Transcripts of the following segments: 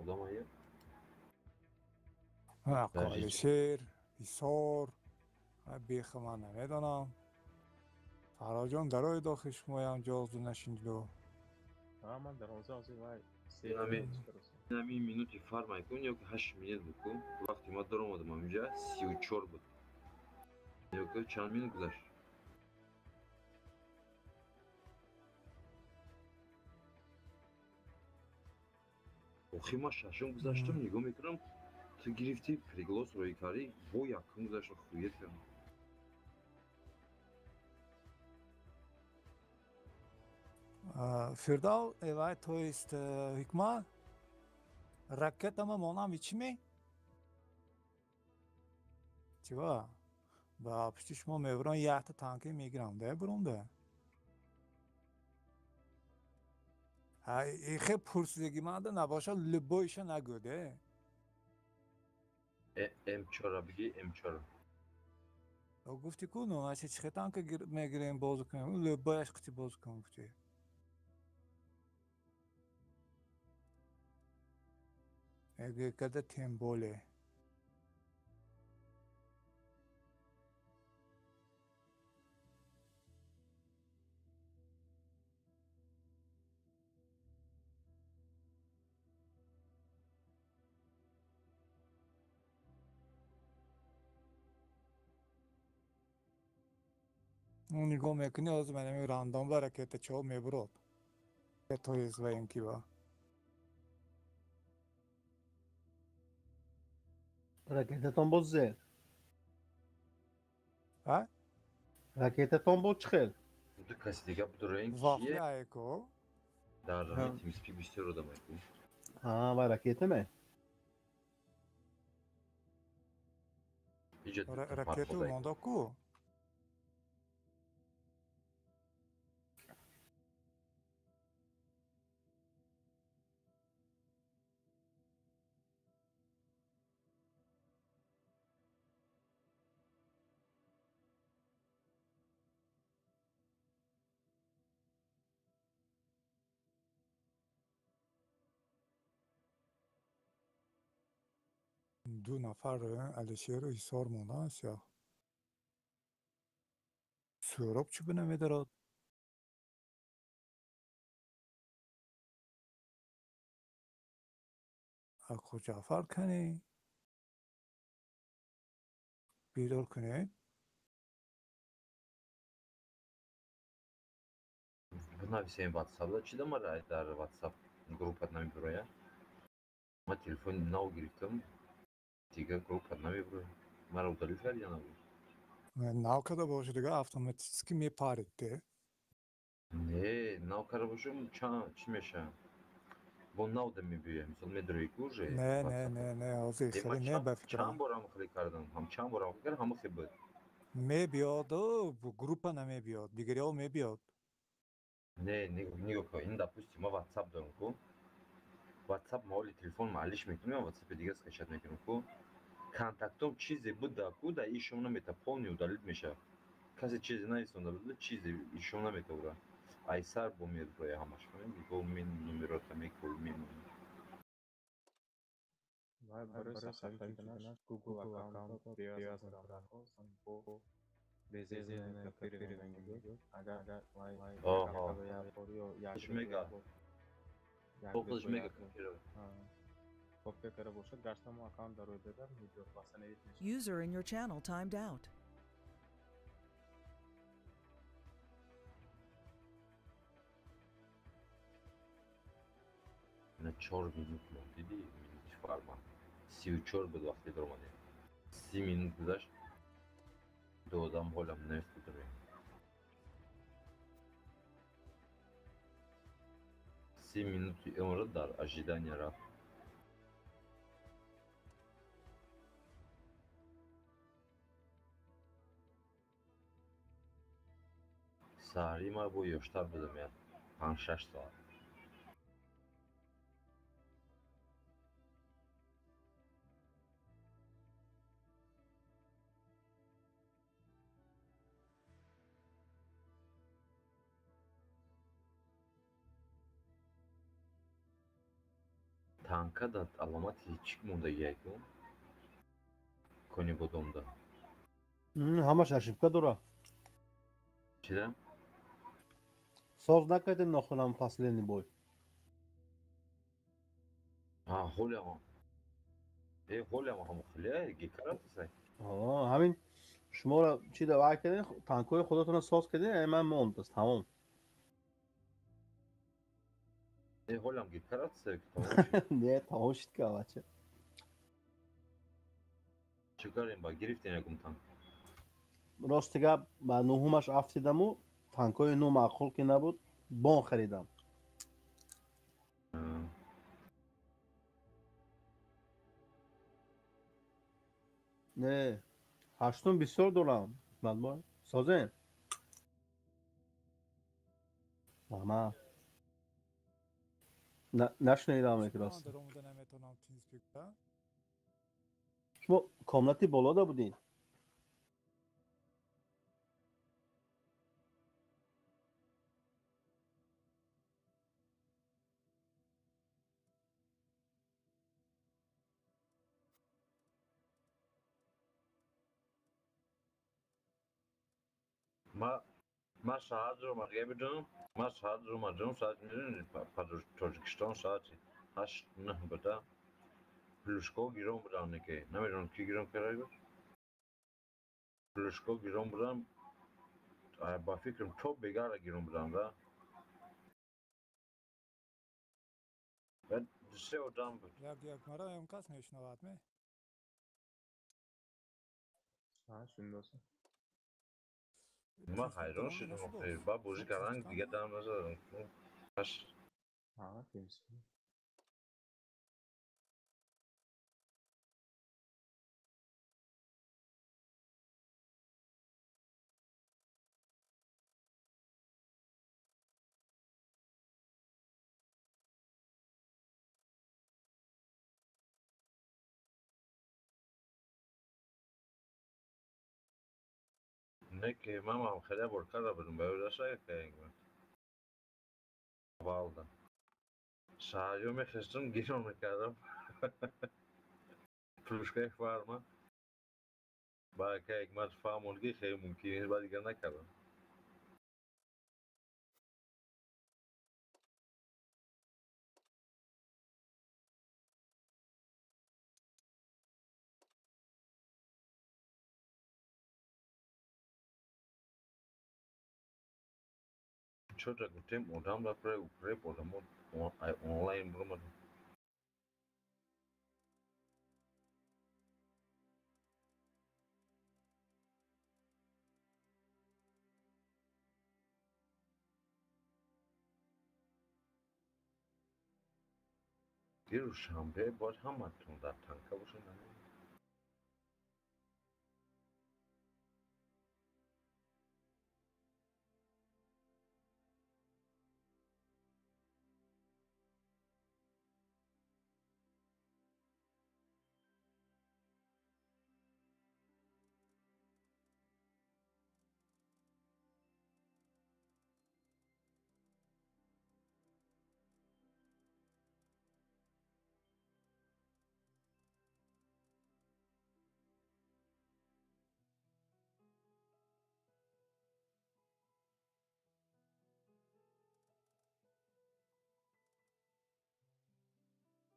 одам ая. Алишер, Ҳисор, беха ман намедонам. Фарҳодҷон дарои дохил шумоям ҷоғзу нашиниду. Ман дароза ҳозир вай. Инами минути фармай кун ё ки 8 минут буд ку. Вақти ма даромадам ҳаминҷа 34 буд. Ё ки чанд минут гузашт? Охи ма шашум гузаштам, нигоҳ мекунам, ту гирифтӣ приглос рӯй кардӣ, бо якум гузаштам, хует кардам. Фирдав, эвай, то есть ҳикмат, ракетама монам чӣ ме? Чива? Ба пушти шумо мебурам, якта танки мегирам, да бурумда. Хе пурсидагӣ манда набошад, любойша нагӯ, де. М4 бигӣ, М4. Гуфти ку, ну, значит, чӣ хе танка мегирем, бозӣ кунем, любояш қити бозӣ кунем, гуфти. Когда тем более. Нигоҳ мекунӣ, ҳозир манами рандом ба ракета чо мебурод. То есть военкива. Ракетатон боз зер. А? Ракетатон боз чӣ хел? Ду каси дига будроин кие? Вафля-ко. Дар TeamSpeak бисёр одамай ку. Ҳа, ва ракета ме? Ракету монда ку? Ду нафар Алишеру Ҳисор мондаанд сиёҳ. Сӯроб чӣ гуна медарод? Ақо Ҷаъфар кани? Бедор кунед? Бинависем WhatsApp-да. Чӣ дамара дар WhatsApp группат намебироя? Ман телефони нав гирифтам. Дигар группат намебироя. Маро удалить карди ё набуд? Нав карда бошад, дигар автоматически мепарид, де. Не, нав карда бошам, чӣ мешавад? Бо нав да мебиёям. Мисол медрои ку уже? Не, не, не, не, ҳозир хеле не ба фикрам. Чанд бор ҳам хеле кардам, ҳам чанд бор ҳам кардам, ҳама хел буд. Мебиёд, группа намебиёд, дигариҳо мебиёд. Не, нигоҳ кун, ин допустим, ма WhatsApp дорам ку. WhatsApp ма оли телефон маалиш мекунам, WhatsApp дигар скачать мекунам ку. Контактом чизе буда ку, да ишом намета, полный удалить мешавад. Касе чизе нависонда буда, чизе ишом намета ура. Айсар бо меброя ҳамаш, фаҳмидӣ? Бо мен номерота мекул мемонад. Вай барои сохранить кардани Google аккаунт привязан бо безезне копирование буд. Агар вай Худш мега. Худш мега копировать. Копия карда бошад, гаштамо аккаунт дар рӯй додам, видео восстановить мешавад. User in your channel timed out. На 4 минут монд, дидӣ? Минути фарма. 34 буд вақте даромадем. 30 минут гузашт. Ду одам ҳолам нест будроем. 30 минути умр дар ожидание рафт. Саҳарӣ ма бо ёштар будам, як 5-6 соат. Танка да аломати чӣ мондагиайку? Кони бодомда. Ҳамаш ошибка дора. Чида? Соз накардем нохунам последний бой. А, ҳолям. Э, ҳолям ҳам хеле гикаратсай. Аа, ҳамин шуморо чӣ да вай кардем, танкҳои худатонро соз кардем, ай ман монд, тамом. Э, ҳолям гикаратсай. Не, тамом шуд ка бача. Чӣ кардем ба гирифтем якум танк? Рости гап, ба нуҳумаш афтидаму танкҳои ну маъқул ки набуд, бон харидам. Не, ҳаштум бисёр дорам. Мадбой, созем. Раҳмат. Нашунидам ки рост. Шумо комнати болода будед? Ма шаҳар омадга бидонам, ма шаҳар омадам, соат медонӣ, Тоҷикистон соати 8-9 буда. Плюшко гирон будам неке. Намедонам ки гирон карда буд. Плюшко гирон будам. Ба фикрам то бегара гирон будам да. Баъд се одам буд. Як як мара ям кас мешунавад ме? А, шундоса. Ма ҳайрон шудам, ба бозӣ кардан дига дам назадам. А, TeamSpeak. Не ки ман хеле бор карда будам, ба ёдашай валда. Шаҳриё мехестам, гирон мекардам. Плюшкаи фарма. Ба ака Ҳикмат фаҳмонд ки хеле мумкин нест, баъд дигар накардам. Чота гуфтем одам рафта укреп одамо онлайн буромад. Дирӯз шанбе бояд ҳаматон дар танка бошед.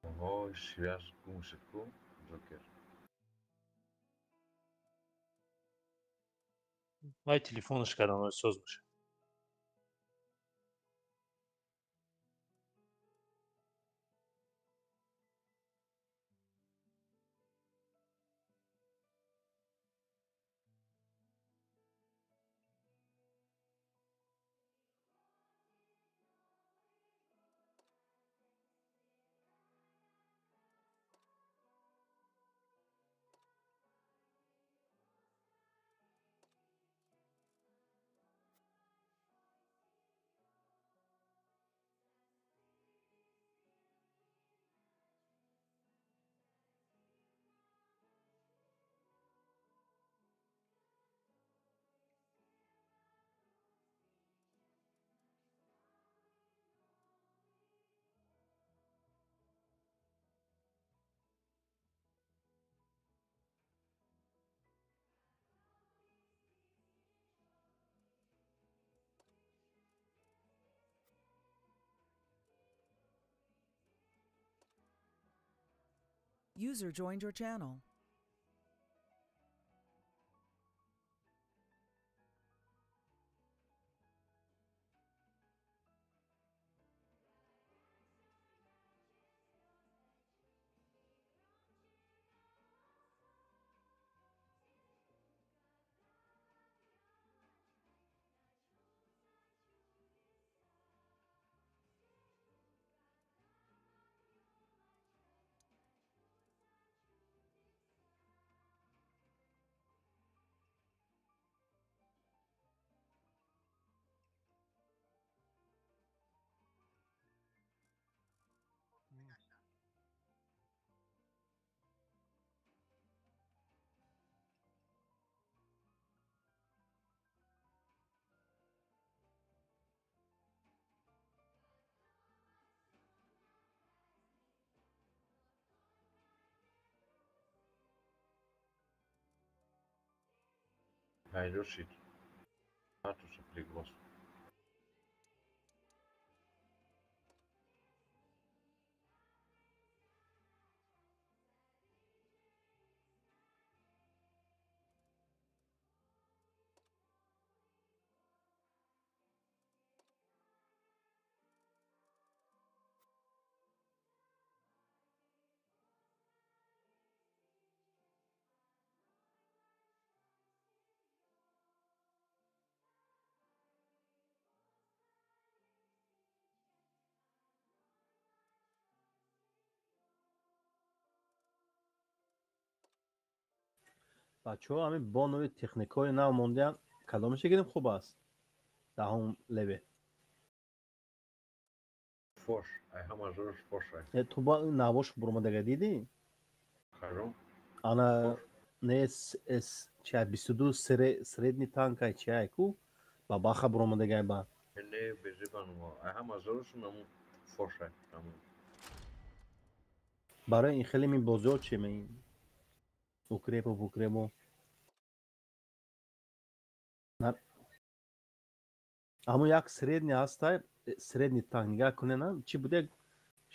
Оҳо, связь гум шуд ку, Ҷокер. Вай телефонаш кардам, вай соз бошад. User joined your channel. Пайдо шид. Ҳартуша приглас. Бачаҳо, ҳамин бо нави техникаҳои нав мондаянд, кадомаше гирем хуб аст? Даҳум левел. Фош, ай ҳама жорш фош ай. Э, ту ба навош буромадага дидӣ? Харом. Ана не с ча 22 средний танк ай чи ай ку? Ба баха буромадагай ба. Не бежибан, ай ҳама жорш наму фош ай. Наму. Барои ин хеле мин бозиҳо чи ме? Укрепо букрепо. Аммо як средний ҳастай, средний танк нигаҳ кунена, чӣ буд як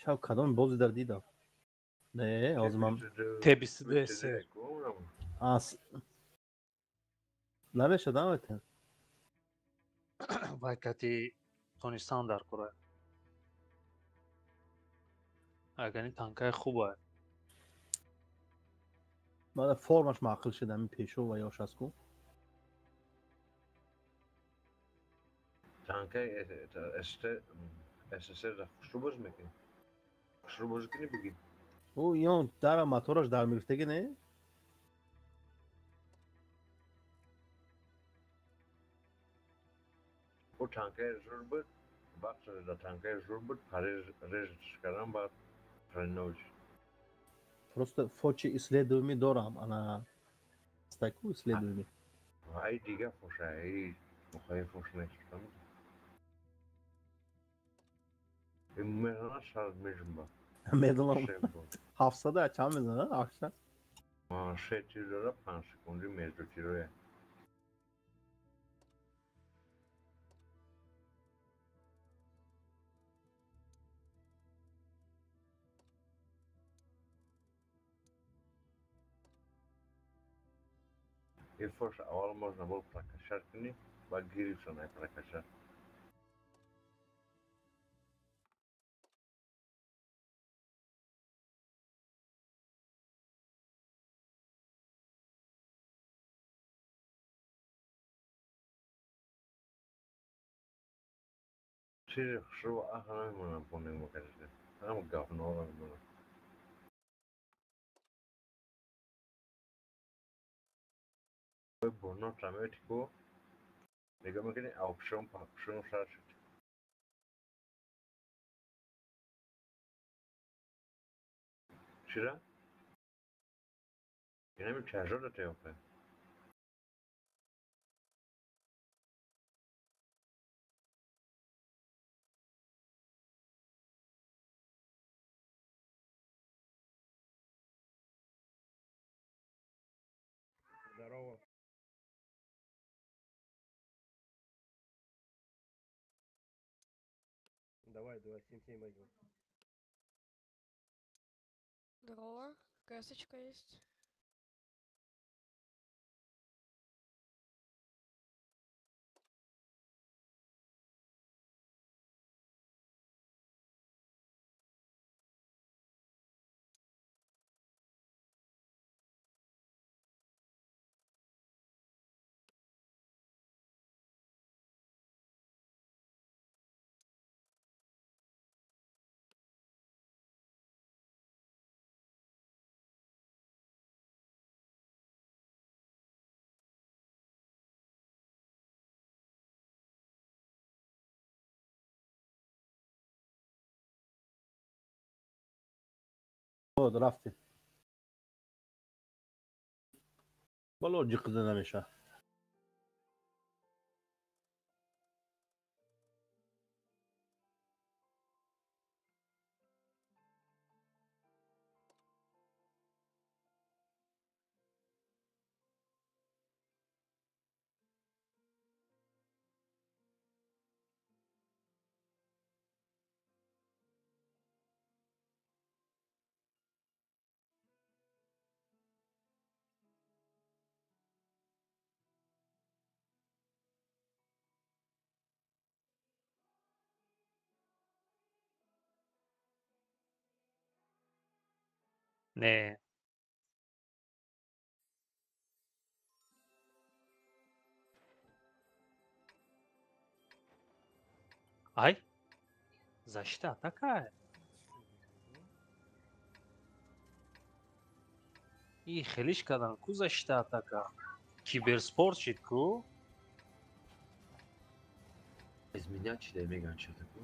шав кадом бози дар дидам. Не, ҳозир ман Т22 С. Намешад, намета. Вай кати тонистан дар кора. Агар ин танкаи хуб Мана формаш маъқул шуд, ҳамин пешо ва ёш аст ку. Танкаи СССР хушрӯ бозӣ мекунӣ? Хушрӯ бозӣ кунӣ бигӣ. Ӯ ё дара мотораш дар мегирифтаги не? Ӯ танкаи зур буд, вақт дар танкаи зур буд, париж режиш кардан баъд хренович. Просто фочи исследуемый дорам, ана стайку исследуемый. Ай дига фоша, ай мухаи фош нест. Мезана шар межумба. Медонам. Ҳафтсада чанд мезана? Ҳафтсад? Ше тир дора 5 секунди между тироя. И фош аввал можно был прокачать кунӣ, баъд гирифтан ай прокачать. Чизи хушрӯ аха намемонам бо нигоҳ кардида. Ҳама говноро мемонам. Ой бурнота меоти ку нигоҳ мекунӣ аукшон пакшон сар шуд. Чира? Инами чажо дате охе. Здорово. Давай, 2, 7, 7, 1. Здорово. Касочка есть. Рафтем. Боло ҷиқида намеша. Не. Ай! Защита такая. И хелиш кадан ку защита атака. Киберспорт шид ку? Изменять чида меган чӣ таку?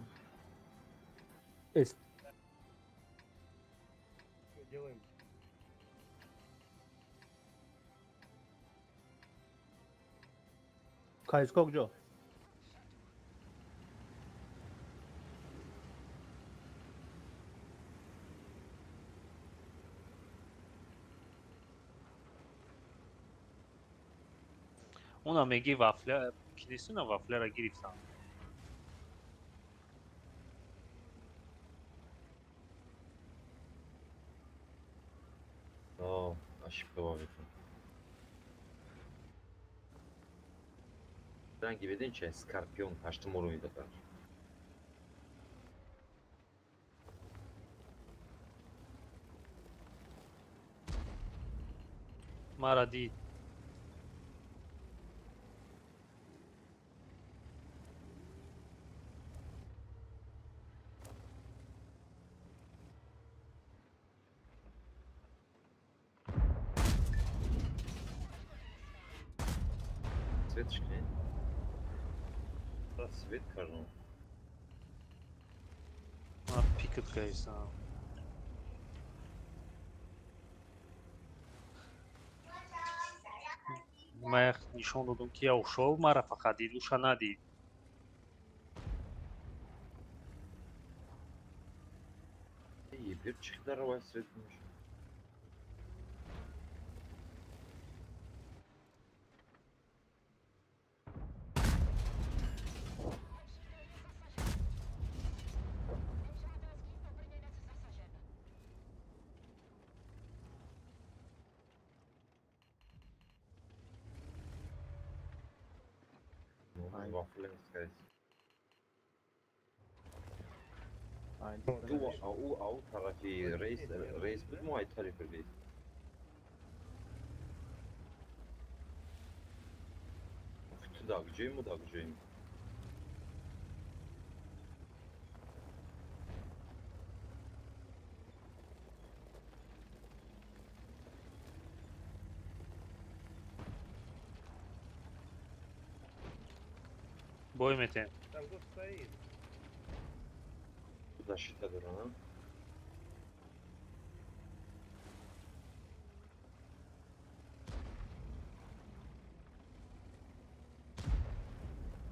Эс. Делаем. Кайско куҷо? Уна меги вафля, кинесуна вафляра гирифтан. О, ошибка мекунам. Ранги веден чай Скорпион ҳаштум уровень дорад. Мара дид. Свет шкне. Свет кардам. Ма пикат кайсам. Ма як нишон додам ки я ушол, мара фақат дид, уша надид. Ебир чихдарова свет меша. Ау тарафи рейс рейс буд мо ай тарафи рейс. Ту да куҷоем, мо да куҷоем? Бой метем. Там кто стоит? Защита дорана.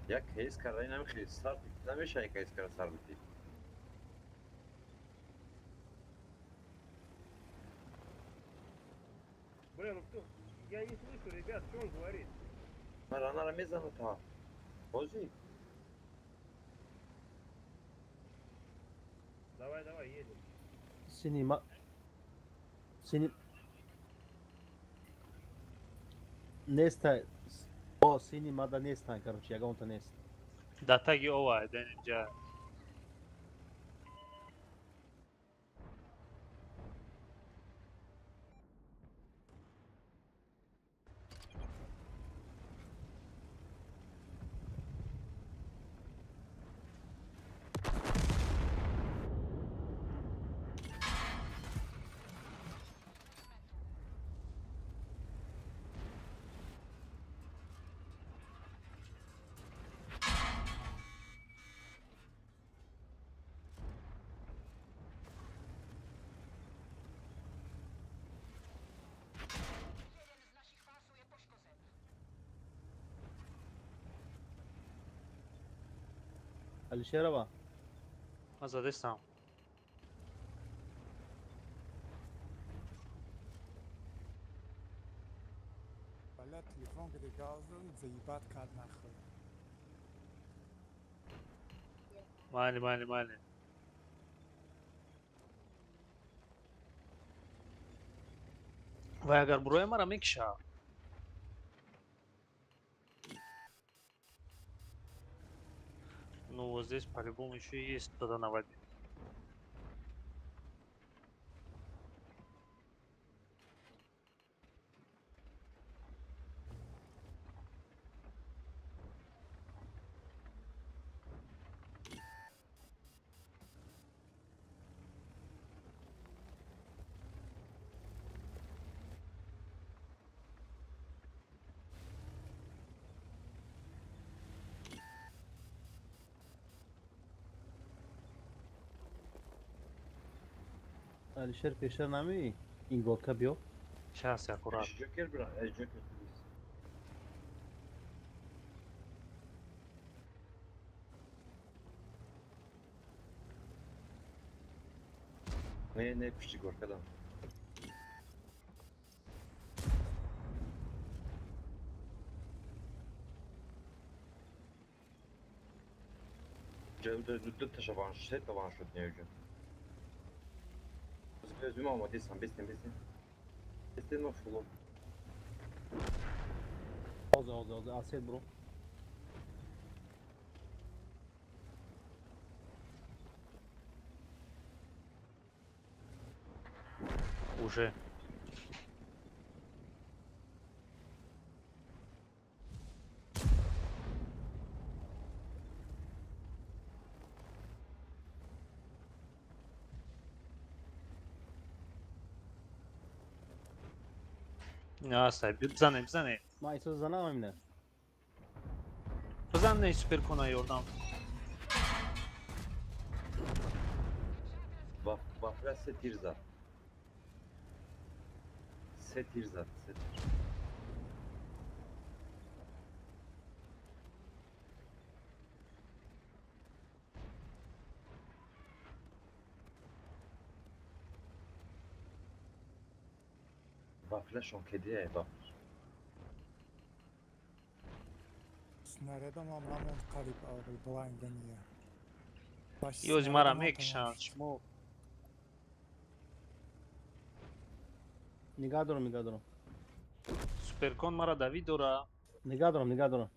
Як кейс карда инам хеле сар намеша, як кейс карда сар бити. Бля, ну кто? Я не слышу, ребят, что он говорит? Мара мезана та. Бозӣ. Давай, давай, едем. Синий ма... Сини неста. О, сини мада нестан, короче, ягонта нест. Да таги ова, денҷа. Алишерова. Ман задестам. Бля, телефон где газу заебат кард нахуй. Майли, майли, майли. Вай агар буроя мара мекиша. Ну вот здесь по-любому еще есть кто-то на воде. Алишер пешер нами ин горка биё. Сейчас я аккуратно. Джокер, брат, Джокер. Не, не, пиши горка, да. Ду таван шуд не уже. Мама, десам, бестем, бестем. Бестем, но фуло. Оза, оза, оза, асет, бро. Уже. Аса, бизане, бизане. Ма исо занам имне. Бизане супер кона ёрдам. Вафля се тир зад. Се тир зад, се тир. Вафляшон кедия вафляш. Снарядам ам намонд қариб блайндания. Ёзи мара мекишанд шумо. Нигаҳ дорам, нигаҳ дорам. Суперкон мара давид дора. Нигаҳ дорам, нигаҳ дорам.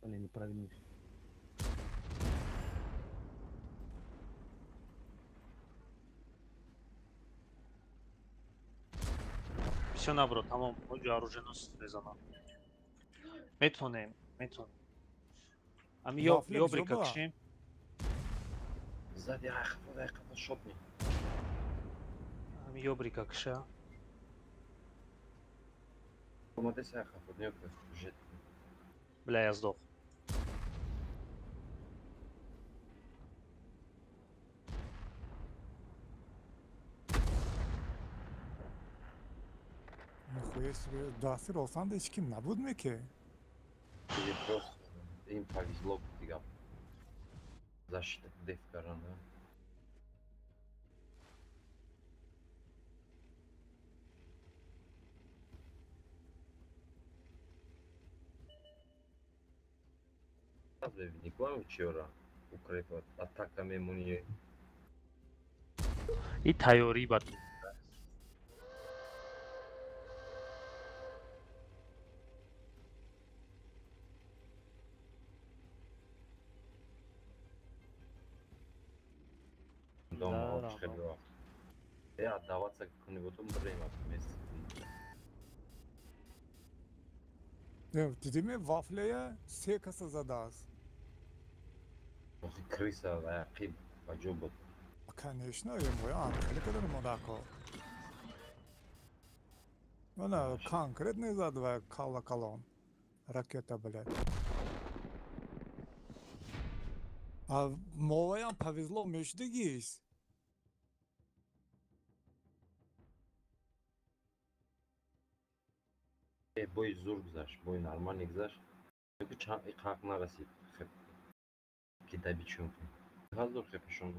Блин, неправильно. Все наоборот, тамом, оруженосец мезанам. Метонем, метонем. Ами ёбрика кшем. Сзади, ах, шотни. Ами ёбрика кша. Бля, я сдох. Нихуя себе, дасир olsan da hech kim nabudmi-ki? Просто им повезло, дига. Защита деф каран, да? мебинӣ ку ҳам чиёра укреп атака мемонӣ. И тайёрӣ ба Отдаваться как-нибудь время вместе. Дидиме вафляя се каса задааст. Охи крыса ва ақиб ба ҷо буд. Конечно, емо хеле кадар модако. Мана конкретно зад ва калла калон. Ракета, блядь. А моваям повезло мешдигис. Бой зур гузашт, бой нормальный гузашт. Чанд қақ нарасид. Ки дабичун кун. Ҳазор хепешон.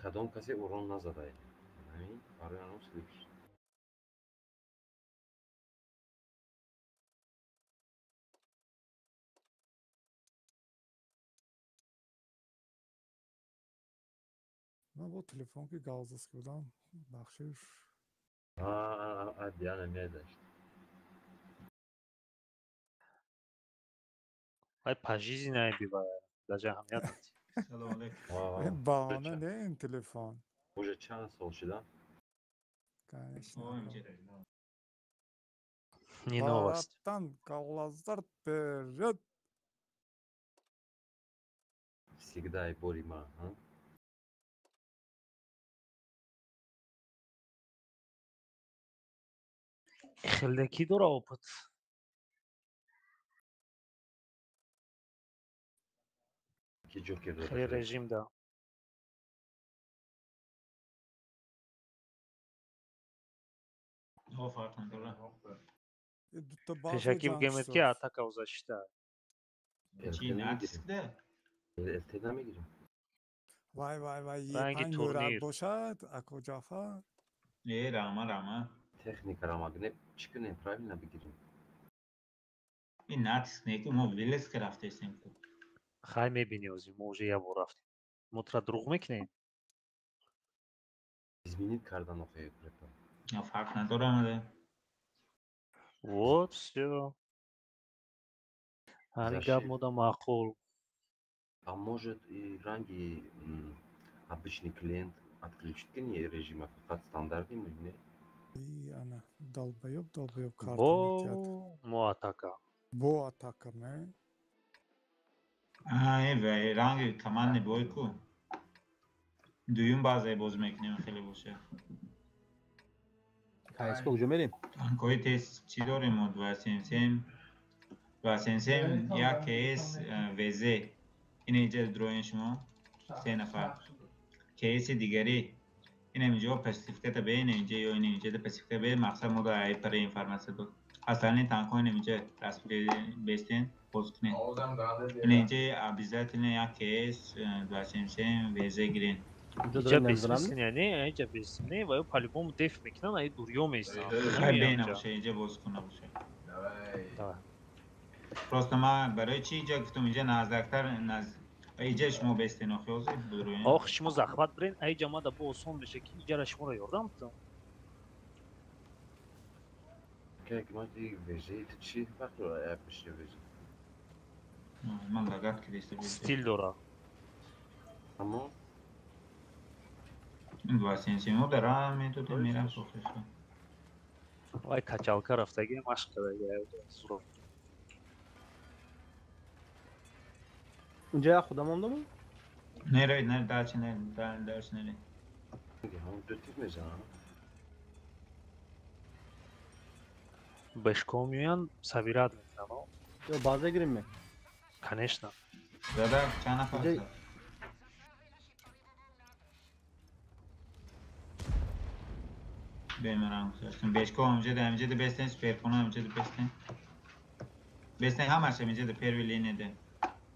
Кадом касе урон назадай. Ҳамин барои анон слип шуд. Ман бо телефон ки галзаски будам, бахшиш. Диана медашт. Ай пожизненно бивая, даже аҳамият надиҳ. Салом алейкум. Баҳона не ин телефон. Уже чанд сол шуда? Конечно. Не новость. Братан, Каллазар вперед! Всегда и бори ма, а? Хеле ки дора опыт? Ки ҷокер дора? Хеле режим да. Фарқ надора. Пешакӣ бигемед ки атака узашта. Чи натиск да? ЛТ намегирем. Вай вай вай, Ранги панҷ турнир. мурат бошад, ако Ҷафар. Э, рама, рама. Техника рамагне чӣ кунем? Правильно бигирем. Ин натиск не ки мо вилеска рафтаистем ку. Хай мебинӣ ози, мо уже як бор рафтем. Мо тра дурӯғ мекунем? Изменить кардан охе укрепа. Я фарқ надора мада. Вот всё. Ҳамин гап Защит. мода маъқул. А может и ранги обычный клиент отключить кини режима фақат стандартный не? И ана долбоёб, долбоёб карта Бо метиҳад. мо атака. Бо атака, не? А, э, вай, ранги командный бой ку. Дуюм базае боз мекунем хеле боша. Кайско куҷо мерем? Танкои тест чӣ дорем мо? 277, 277, як КС ВЗ. Ин инҷа дроен шумо се нафар. КС дигари инам инҷо пасификата бе, инам инҷа ё инам инҷа пасифика бе, мақсад мо дар пари информация дод. Остальные танкҳо инам инҷа распределение бестен, боз кунед. Ин инҷа обязательно як КС 277 ВЗ гирен. Инҷо Иҷа дорем намедонам. бессмысленно не, иҷа бессмысленно, ва ё по-любому деф мекунан, ай дурё меистанд. Хай бе набоша, инҷа боз кун набоша. Давай. Просто ман барои чӣ инҷа гуфтам, инҷа наздактар наз инҷа шумо бестен охи ҳозир будроен. Ох, шумо захват бирен, ай ҷа мада бо осон меша ки иҷара шуморо ёрдам битам. Как ма ти ВЖ ту чӣ фарқ дора я пиши ВЖ? Ман лагат кидеста ВЗ. Стил дора. Аммо 277 дара методе мерафт охи. Вай качалка рафтаги, машқ кардаги, ай зуро. Унҷа як худам мондам? Не рой, не дальше, не дальше не. ҳамон ду тип мезанам. Бешко меоянд, сабират мекунанд. О? Ё база гирем ме? Конечно. Зада чанд нафар Инҷа зад? Бемарам гузаштем. Бешко ҳамҷа да ҳамҷа да бестен, суперконо ҳамҷа да бестен. Бестен ҳамаш ҳамҷа да первый линия да.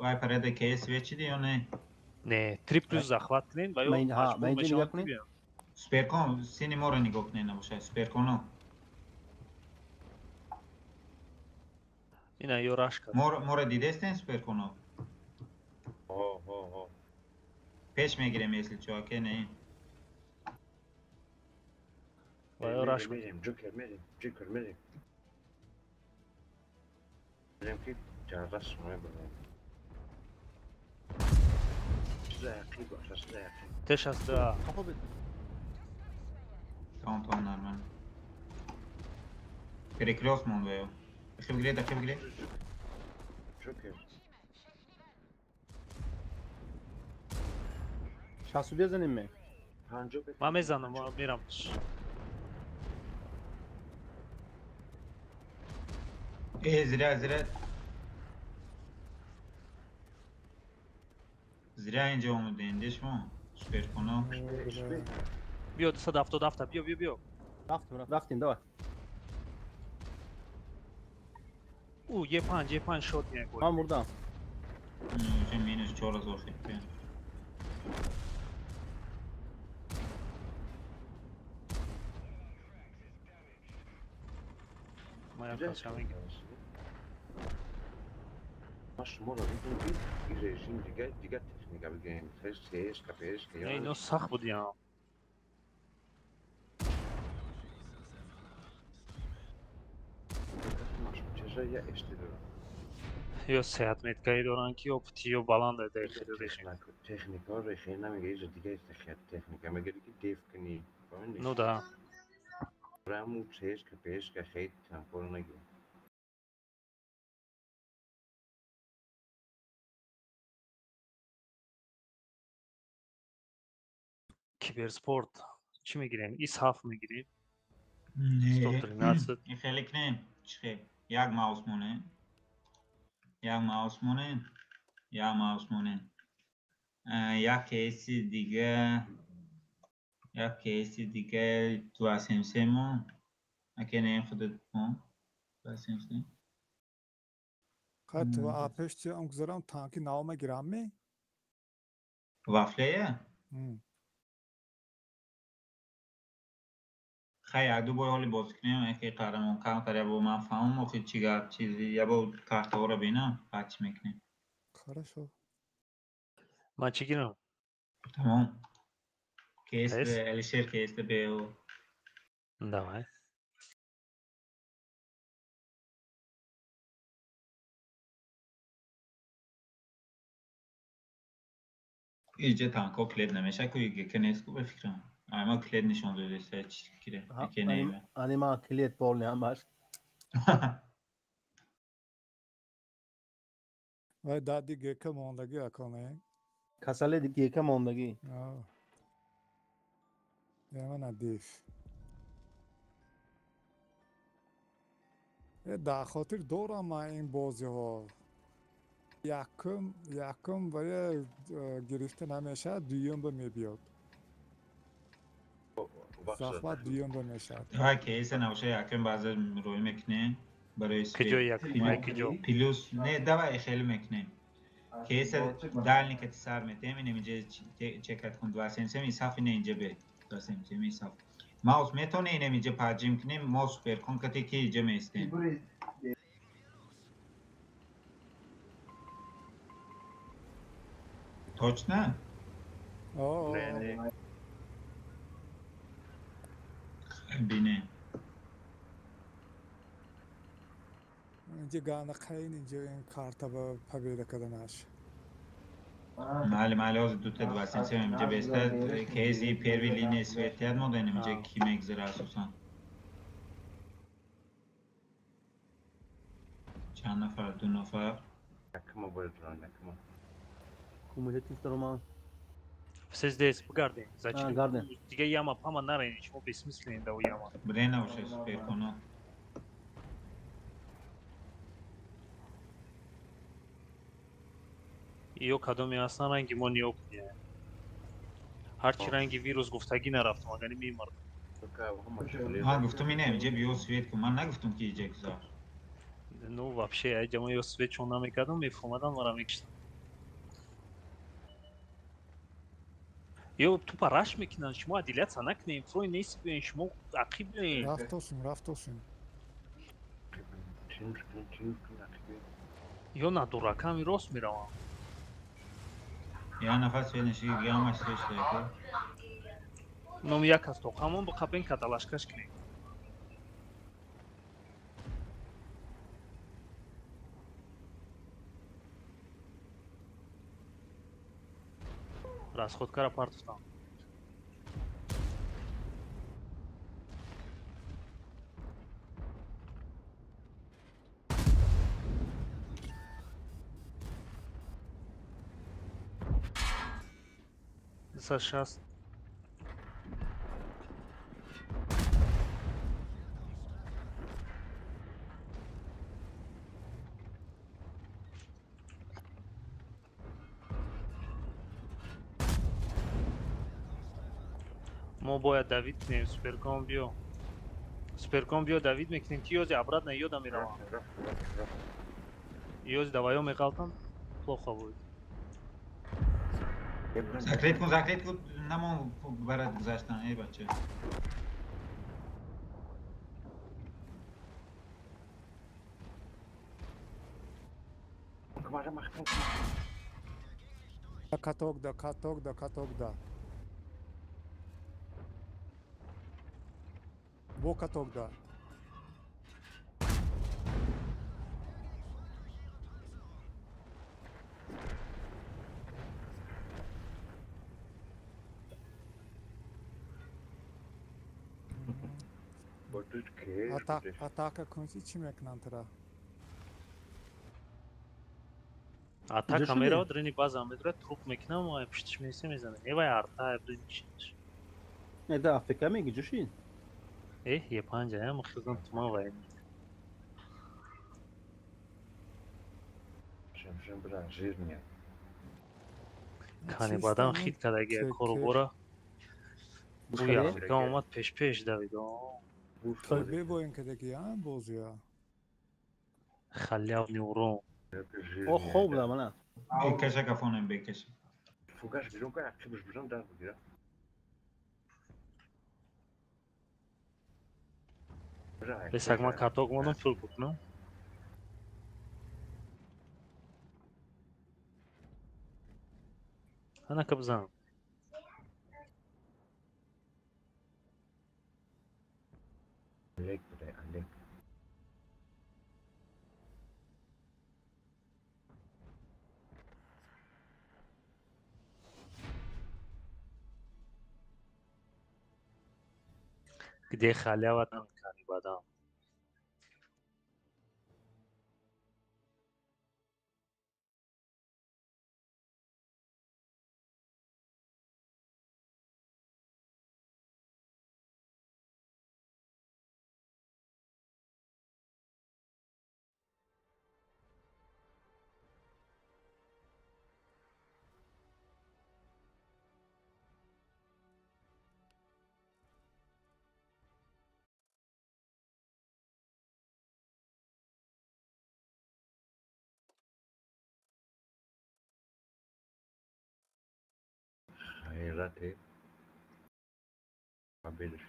Вай парада КС вечиди ё не? Не, 3 плюс захват кунен ва ё Ман ҳа, маҷбур ман инҷа нигоҳ мешаванд ки кунем. биёянд. Суперкон сини моро нигоҳ кунед набошад. Суперконо. Ина ё раш кард. Моро дидестен суперконо? Ҳо, ҳо, ҳо. Пеш мегирем, если чо, аке не. Ва ё раш мерем, Ҷокер мерем, Ҷокер мерем. Мерем ки ҷарраш мебарем. Чиза яқин боша, чиза яқин. Т62. Тамом, тамом, нормально. Перекрёст монд ё. Ахи бигиред, ахи бигиред. Ҷокер. Шасту безанем ме? Ман мезанам, мерам. Э, зря, зря. Зря инҷо омадем, дешмо. Суперконо. Биё 277, биё, биё, биё. Рафтем, рафтем, давай. У, Е5, Е5 шот мегӯй. Ман мурдам. Уже минус 4000 хп. Ман як каса мегирам. Ма шуморо дидем ки ин режим дига техника бигирем. СС, КПС, Не, ино сахт будиам. Я эшти дорам. Ё сеҳат меткаӣ доранд ки ё пути ё баланда дар хеле режим. Техникаро хеле намегири, иҷо дига техника мегири ки деф кунӣ. Ну да. Раму СС, КПС, хеле танкоро нагир. Киберспорт чӣ мегирем? ИС 7 мегирем? Не. 113. Ин хеле кунем. Чӣ хел? Як маус монем. Як маус монем. Як маус монем. Як кейси дига, як кейси дига 273 мон. Аке не худат мон. 273. Хай ту апеш чи ам гузарам танки нав мегирам ми? Вафлея? Хай як ду бор ҳоли бозӣ кунем, яке қаҳрамон камтар я бо ман фаҳмам охи чӣ гап чизи, я бо картаҳоро бинам, баъд чӣ мекунем. Хорошо. Ман чӣ гирам? Тамом. Кейс Алишер кейс бео. Давай. Иҷа танко клет намеша ку ГК нест ку ба фикрам. Ама клет нишон додеста чӣ кире. Ке не. Анима клет полни ҳамаш. Вай дади ГК мондагӣ аконе. Касале ГК мондагӣ. Ямана диф. Дар хотир дорам ман ин бозиҳо. Якум вая гирифта намешавад, дуюм ба мебиёд. Захмат дуюм ба мешавад. Давай кейса набоша якум баъза рӯй мекунем барои Киҷо якум, киҷо? Плюс не, давай хеле мекунем. Кейса дальний кати сар метем, инем инҷа чекат кун 277 исаф ине инҷа бе. 277 исаф. Маус метавонӣ инем инҷа поджим кунем, мо суперкон кати ки инҷа меистем. Точно? Не, не. Бине. Инҷа гана қайн инҷа ин карта ба победа карданаш. Майли, майли, ҳозир дута 277 инҷа беста кейси первый линия светият модаем инҷа ки мегзара асосан. Чанд нафар? Ду нафар. Якума бояд ран, якума. Кумулятив даромад. Все здесь, бигардем. Зачем? Гардем. Дига яма пама нарен, шумо бессмысленный да у яма. Бре набоша суперконо. Ё кадоме ҳастан ранги мо ниё кунем. Ҳарчи ранги вирус гуфтагӣ нарафтам, агар мемардам. Ман гуфтум инем инҷа биё свет кун, ман нагуфтум ки инҷа гузар. Ну вообще, айҷа мо ё свет чон намекардам, мефурмадам мара мекиштам. Ё тупо раш мекунанд, шумо отделяться накунем, фрой нест биёен, шумо ақиб биёен. Рафтосим, рафтосим. Чинуш кунем, чинуш кунем, ақибе. Ё на дураками рост меравам. Я нафар све наши, дига ҳамаш све шуда ку. Ном як аз тоқамон биқапен каталашкаш кунем. Расходкара партуфтам. 60. Мо бояд давид кунем, суперком биё. Суперком биё, давид мекунем, ки ёзи обратно ёда меравам. Ёзи даваё меғалтам, плохо будет. Закрыть кун, закрыть кун, намон барат гузаштан, эй бача. Каток да, каток да, каток да. Бо каток да. Атака кунси чӣ мекунанд тра? Атака меравад, рини база медурад, труп мекунам, ва пуштиш меисе мезанад. Э вай арта, брини чиш. Э да АФК меги ҷушин? Э, е панҷа, я махизам тума вай. Шамшам бра, жирня. Кани бадан хит кадаги кору бора. Буи АФК омад пеш-пеш давид. Бебоин кадаги, а, бозия. Халявный урон. О, хоб да, мана. Бекаша кафонем, бекаша. Фугаш бирон кар, ақибаш бирон дар бигира. Бесак ман каток мондам пул букунам. Анака бизан. Олег, бля, Олег. Где халява, там кани бадам. Хайрате. Победиш.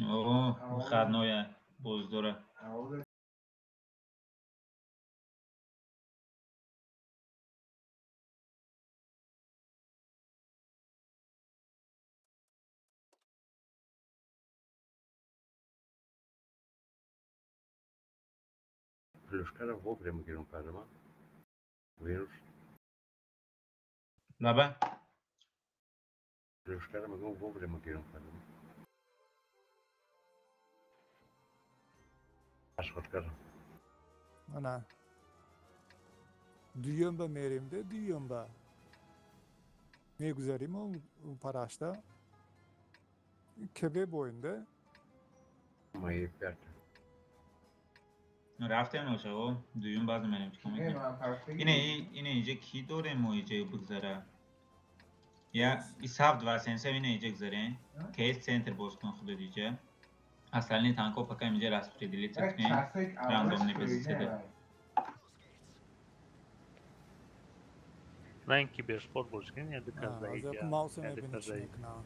О, выходное боздора. Плюшкара вовремя гирон кардама. Вирус. Лаба? Плюшкара мегӯям вовремя гирон кардама. Ашхоткара. Ана. Дуюм ба мерем де, дуюм ба. Мегузарим он парашта. Кебе боинде. Мои пять. Рафтем ошаво, дуюм баз мерем чикор мекунем. Ине инҷа ки дорем мо иҷа бигзара? Я исав два сенса ине иҷа гузарем. Кейс центр боз кун худат иҷа. Остальные танко пока инҷа распределиться кунем. Рандомный без седа. На ин киберспорт боз кунем, я дуказ да иҷа. Мауса мебини чӣ мекунам.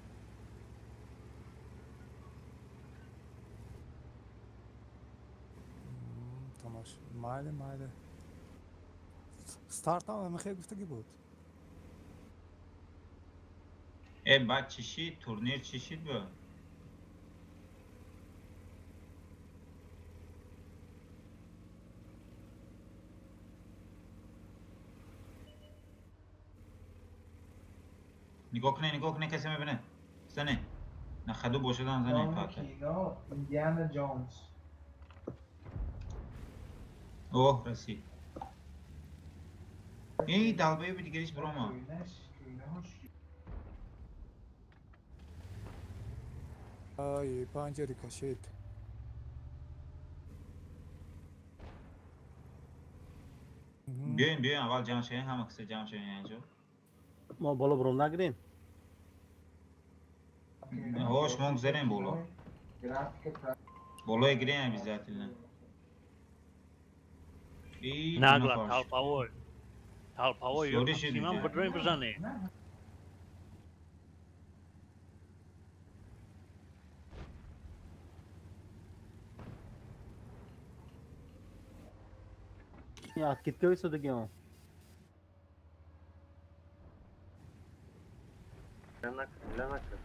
ҳамаш. Майли, майли. Стартам ҳамихел гуфтагӣ буд. Э, баъд чӣ шид? Турнир чӣ шид бо? Нигоҳ кунед, нигоҳ кунед, касе мебинад. Зане. На хаду бошадан зане пака. Индиана Ҷонс. Оҳ, расид. Эй, долбоёби дигариш бирома. Ай, панҷа рикошет. Биёем, биёем, аввал ҷамъ шавем, ҳама каса ҷамъ шавем янҷо. Мо боло буром нагирем? Ҳо, шумо гузарем боло. Болое гирем обязательно. Нагла, толповой. Толповой, ёрдам бидроем бизанем. Откидка висодагион. Лянака.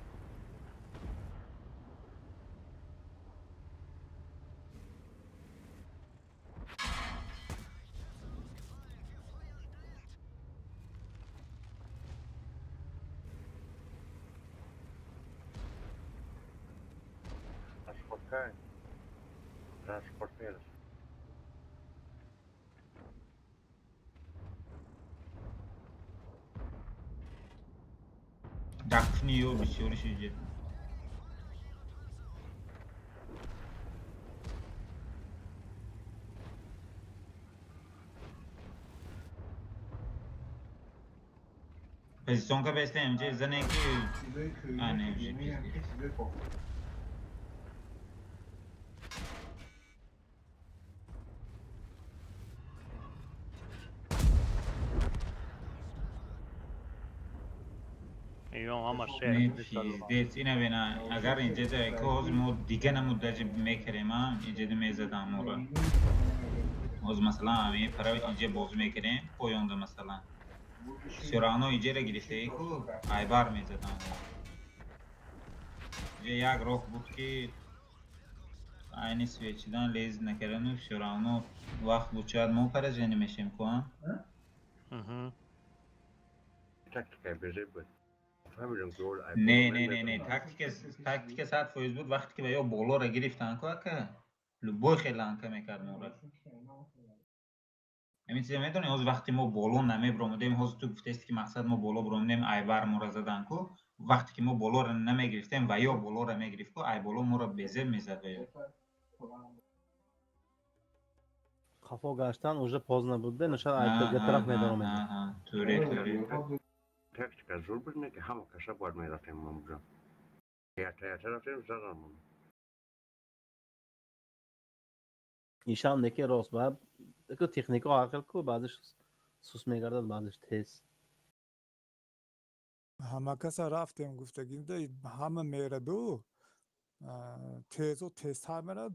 Transporter. Дақни ё бисёри шуҷа. Позиционка бестем, ҷе зане ки а не уже. Пиздец, ина бина, агар инҷа ки ҳозир мо дига намуд даҷа мекардем, инҷа мезадам моро. Ҳозир масалан ҳамин пара инҷа бозӣ мекардем, поёнда масалан. Всё равно инҷаро гирифтаи ку айбар мезадам. Инҷа як роҳ буд ки айни свечидан лез накардану всё равно вақт буд, шояд мо поражение мешем ку, а? Тактика бежи буд. Не, не, не, не, тактика 100% буд. Вақте ки ба ё болоро гирифтан ку ака, любой хел ланка мекард моро. Ҳамин чиза медонӣ, ҳозир вақте мо боло намебиромадем, ҳозир ту гуфтаисти ки мақсад мо боло биромадем, айбар моро задан ку. Вақте ки мо болоро намегирифтем ва ё болоро мегирифт ку, ай боло моро безеб мезад ва ё. Қафо гаштан уже поздно буд, ношад ай тараф медаромед. Туре, туре. Тактика зур буд, не ки ҳама каса бояд мерафтем мо буҷа. Ята рафтем задан мо. Ишам неки рост, ба ку техника ҳар хел ку, баъзеш сус мегардад, баъзеш тез. Ҳама каса рафтем гуфтагӣ, ҳама мераду тезу тезтар мерад,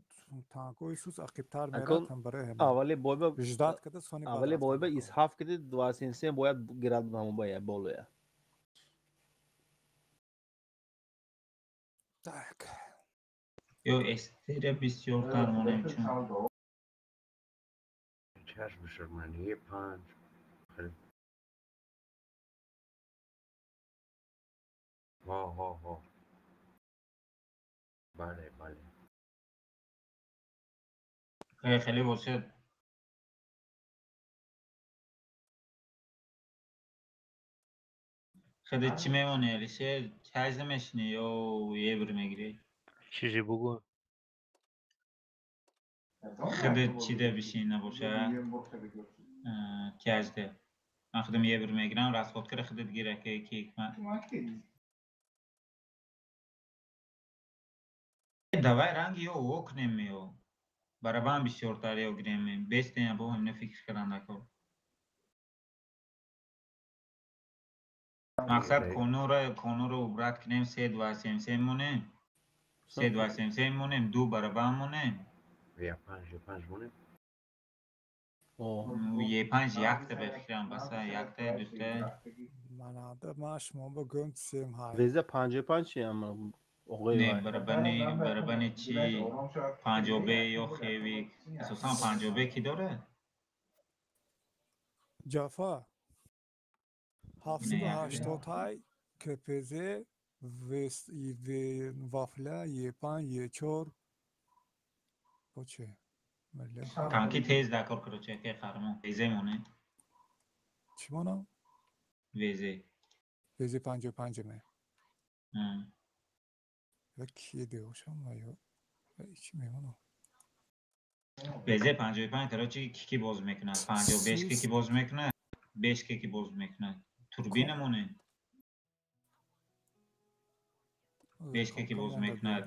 танкои сус ақибтар мерад, ҳам барои ҳама. Аввали бойба ждат када сони аввали бойба исҳаф киди 277 бояд гирад ҳамон боя болоя. Так. Ё эстера бисёртар монем чун. Чашм шармани панҷ. Ҳо, ҳо, ҳо. Бале, бале. Хеле хеле бошад. Хеле чӣ мемонӣ, Алишер? Чаҷ намешинӣ ё евр мегирӣ? Чизе бугӯ. Хеле чида бишин набоша? Каҷда. Ман худам евр мегирам, расход кара худат гира ки ки ман. Давай ранги ё о кунем ё. Барабан бисёртар ё гирем. Бестен бо ҳамина фикр кардан накор. Мақсад конуро убрат кунем, 3 2 7 3 монем. 3 2 7 3 монем, 2 барабан монем. Я 5 5 монем. Е5 якта ба фикрам баса, якта, дута. Манада ман шумо ба гӯм сем ҳай. ВЗ 55 чи ам оғои Не, барабани, барабани чи 50Б ё хевик. Асосан 50Б ки дорад? Ҷафа 780 ҳай КПЗ В вафля Е5 Е4 бо че? Танки тез дакор, короче, ке қармо. ВЗ моне. Чӣ монам? ВЗ. ВЗ 55 ме. Ва ки деошам ва ё чӣ мемонам? ВЗ 55, короче, ки боз мекунад? 55 ки боз мекунад? 5 ки боз мекунад? Турбина моне. 5 ки боз мекунад.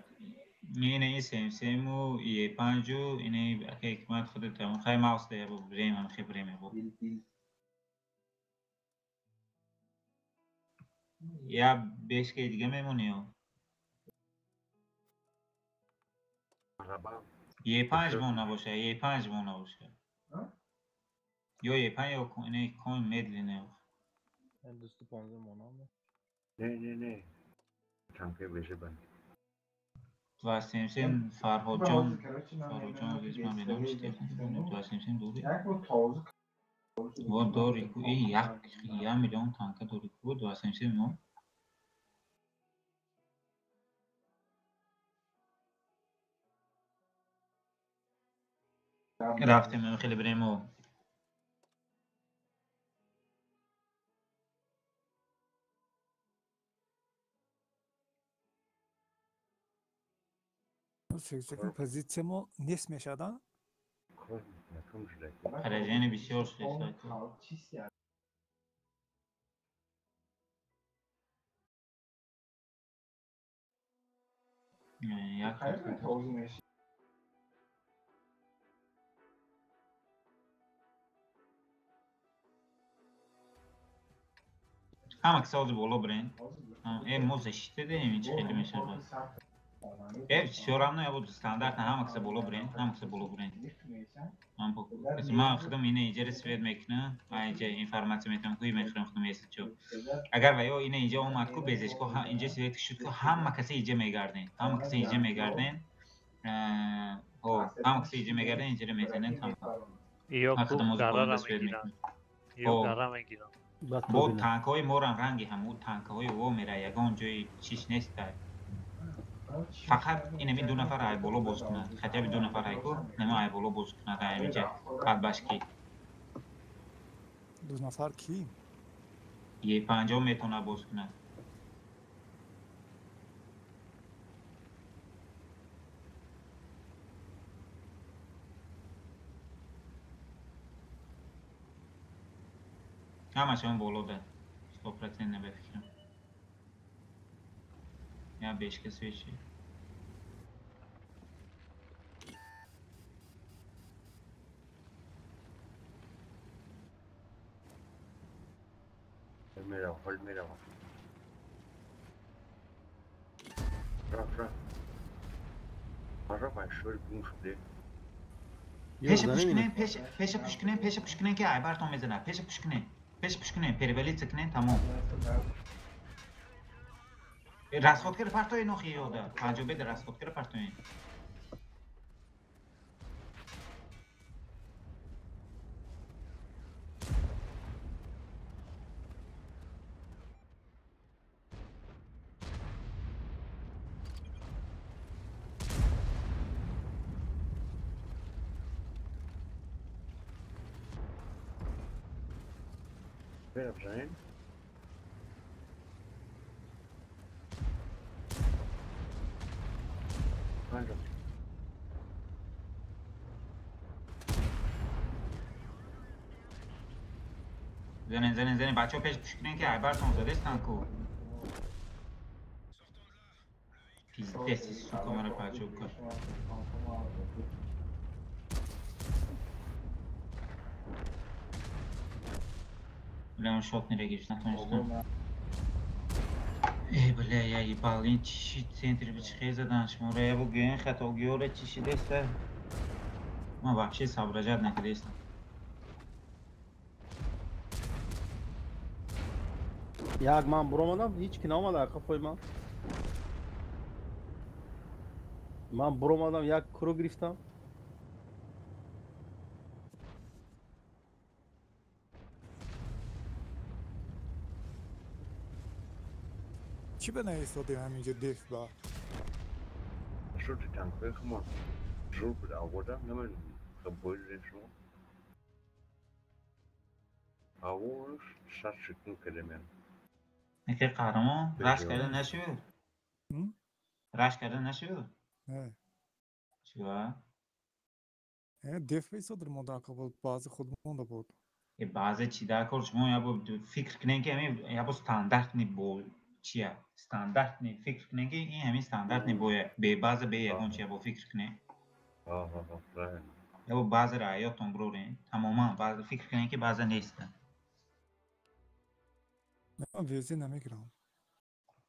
Ине СМСМу Е5-у ине ака ҳикмат худат тамом. Хай маус да ябо бирем, хай бирем ябо. Я бешкаи дига мемонӣ ё? Е5 мон набоша, Е5 мон набоша. Ё Е5 ё ине кон медлене. 215 монам. Не, не, не. Танки бежибан. 277 Фарҳодҷон, Фарҳодҷон азиз, ман медонам чи техника 277 дори. Во дори ку и як миллион танка дори ку 277 мо. Рафтем, хеле бирем о. Позитсия мо нест мешавад? Поражение бисёр шуд. Як ҳама киса ҳозир боло бирен. Э, мо защита дорем, ин чи хеле мешавад. Э, всё равно я буду стандартно, ҳама киса боло бирен, ҳама киса боло бирен. Ман худам ина иҷара свет мекунам, ман инҷа информатсия метавам, ку мехӯрам худам если чо. Агар ва ё ина инҷа омад ку безешко, инҷа свет шуд ку ҳама каса инҷа мегарден, ҳама каса инҷа мегарден. Ҳо, ҳама каса инҷа мегарден, инҷара мезанен тамом. Ё ку гарара мегиранд. Ё гара мегиранд. Бо танкҳои морам ранги ҳамун танкҳои во мера, ягон ҷои чиш неста. Фақат инами ду нафар ай боло боз кунад. Хотя бы ду нафар ай ку, нема ай боло боз кунад ай инҷа адбашки. Ду нафар ки? Е50 метавонад боз кунад. Ҳамашон боло да. 100% не ба фикрам. Я бешка свечи. Мерава, ҳол мерава. Раф, раф. Раф, айшор гум шуде. Пеша пуш кунем, пеша пуш кунем, пеша пуш кунем ки айбартон мезанад. Пеша пуш кунем. Пеша пуш кунем, перевалиться кунем, тамом. Расходкаро партои нохи ёда. 50 беда расходкаро партои. Жень. Зенен, зенен, зенен, бачаҳо пеш пуш кунен ки айбартон задестан ку. Пиздец, сука, мара пачо кар. Бля, он шот не реагирует, натонистам. Эй, бля, я ебал, ин чиши центр бичихе задан шумора, я бу гӯян хатогиёра чиши деста. Ман вообще соображать накардестам. Як ман буромадам, ҳеҷ ки наомад қафои ман. Ман буромадам, як куру гирифтам. Чӣ ба наистодем ҳаминҷо деф ба? Шуд танкҳои хумон жур буд авода, намедонам бой додем шумо. Авош шаш шикун кардем. Яке қаҳрамон рашк карда нашуд? Рашк карда нашуд? Не. Чӣ? Деф баистодем мо дар қабл баъзе худ монда буд. Баъзе чӣ дар кор шумо ябо фикр кунем ки ҳамин ябо стандартни бо чия? Стандартни фикр кунем ки ин ҳамин стандартни боя бебаъза бе ягон чия бо фикр кунем. Правильно. Ябо баъзеро ҳаёттон бурорем тамоман баъзе фикр кунем ки баъзе нестанд. Ман вези намегирам.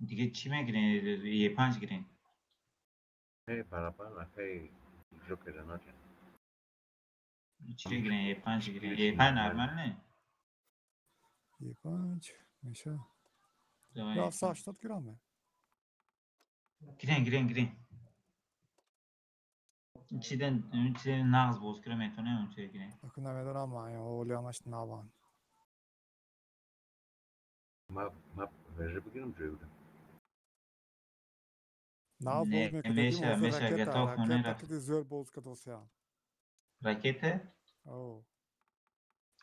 Диге чӣ мегирем? Е5 гирем. Э, барабан акай ҷокера натен. Чӣ гирем? Е5 гирем. Е5 нормал не? Е5 меша. Ё 780 гирам. Гирем, гирем, гирем. Чиден, чиден нағз боз кира метавонем он чизе гирем. Аку намедонам ман ҳолиамаш наван. Ма веже бигирам ҷой будам. Нав боз мекунем. Меша, меша, готов хона ракета ки зӯр боз кадосиям. Ракета? О.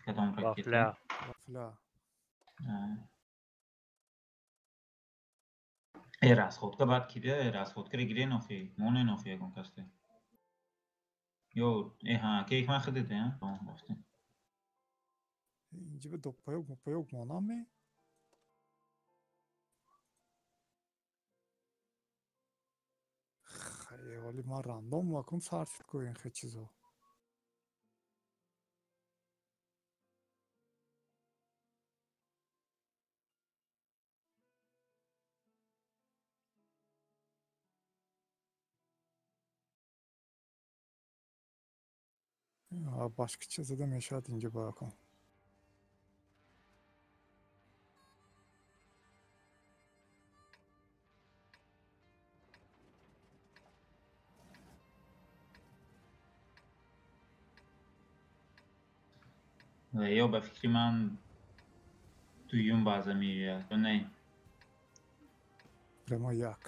Кадом ракета? Вафля. Э, расходка баъд ки бия, расходкаро гире нофи, моне нофи ягон касте. Ё, э ҳа, ки ман худете, ҳа? Рафтем. Инҷа ба доппаёк мопаёк монам ме? Хай, вале ман рандом вакун сар шуд ку ин хе чизо. Башкича зада мешавад инҷа ба кун. Ва ё ба фикри ман дуюм баъза меояд, ё не? Прямо як.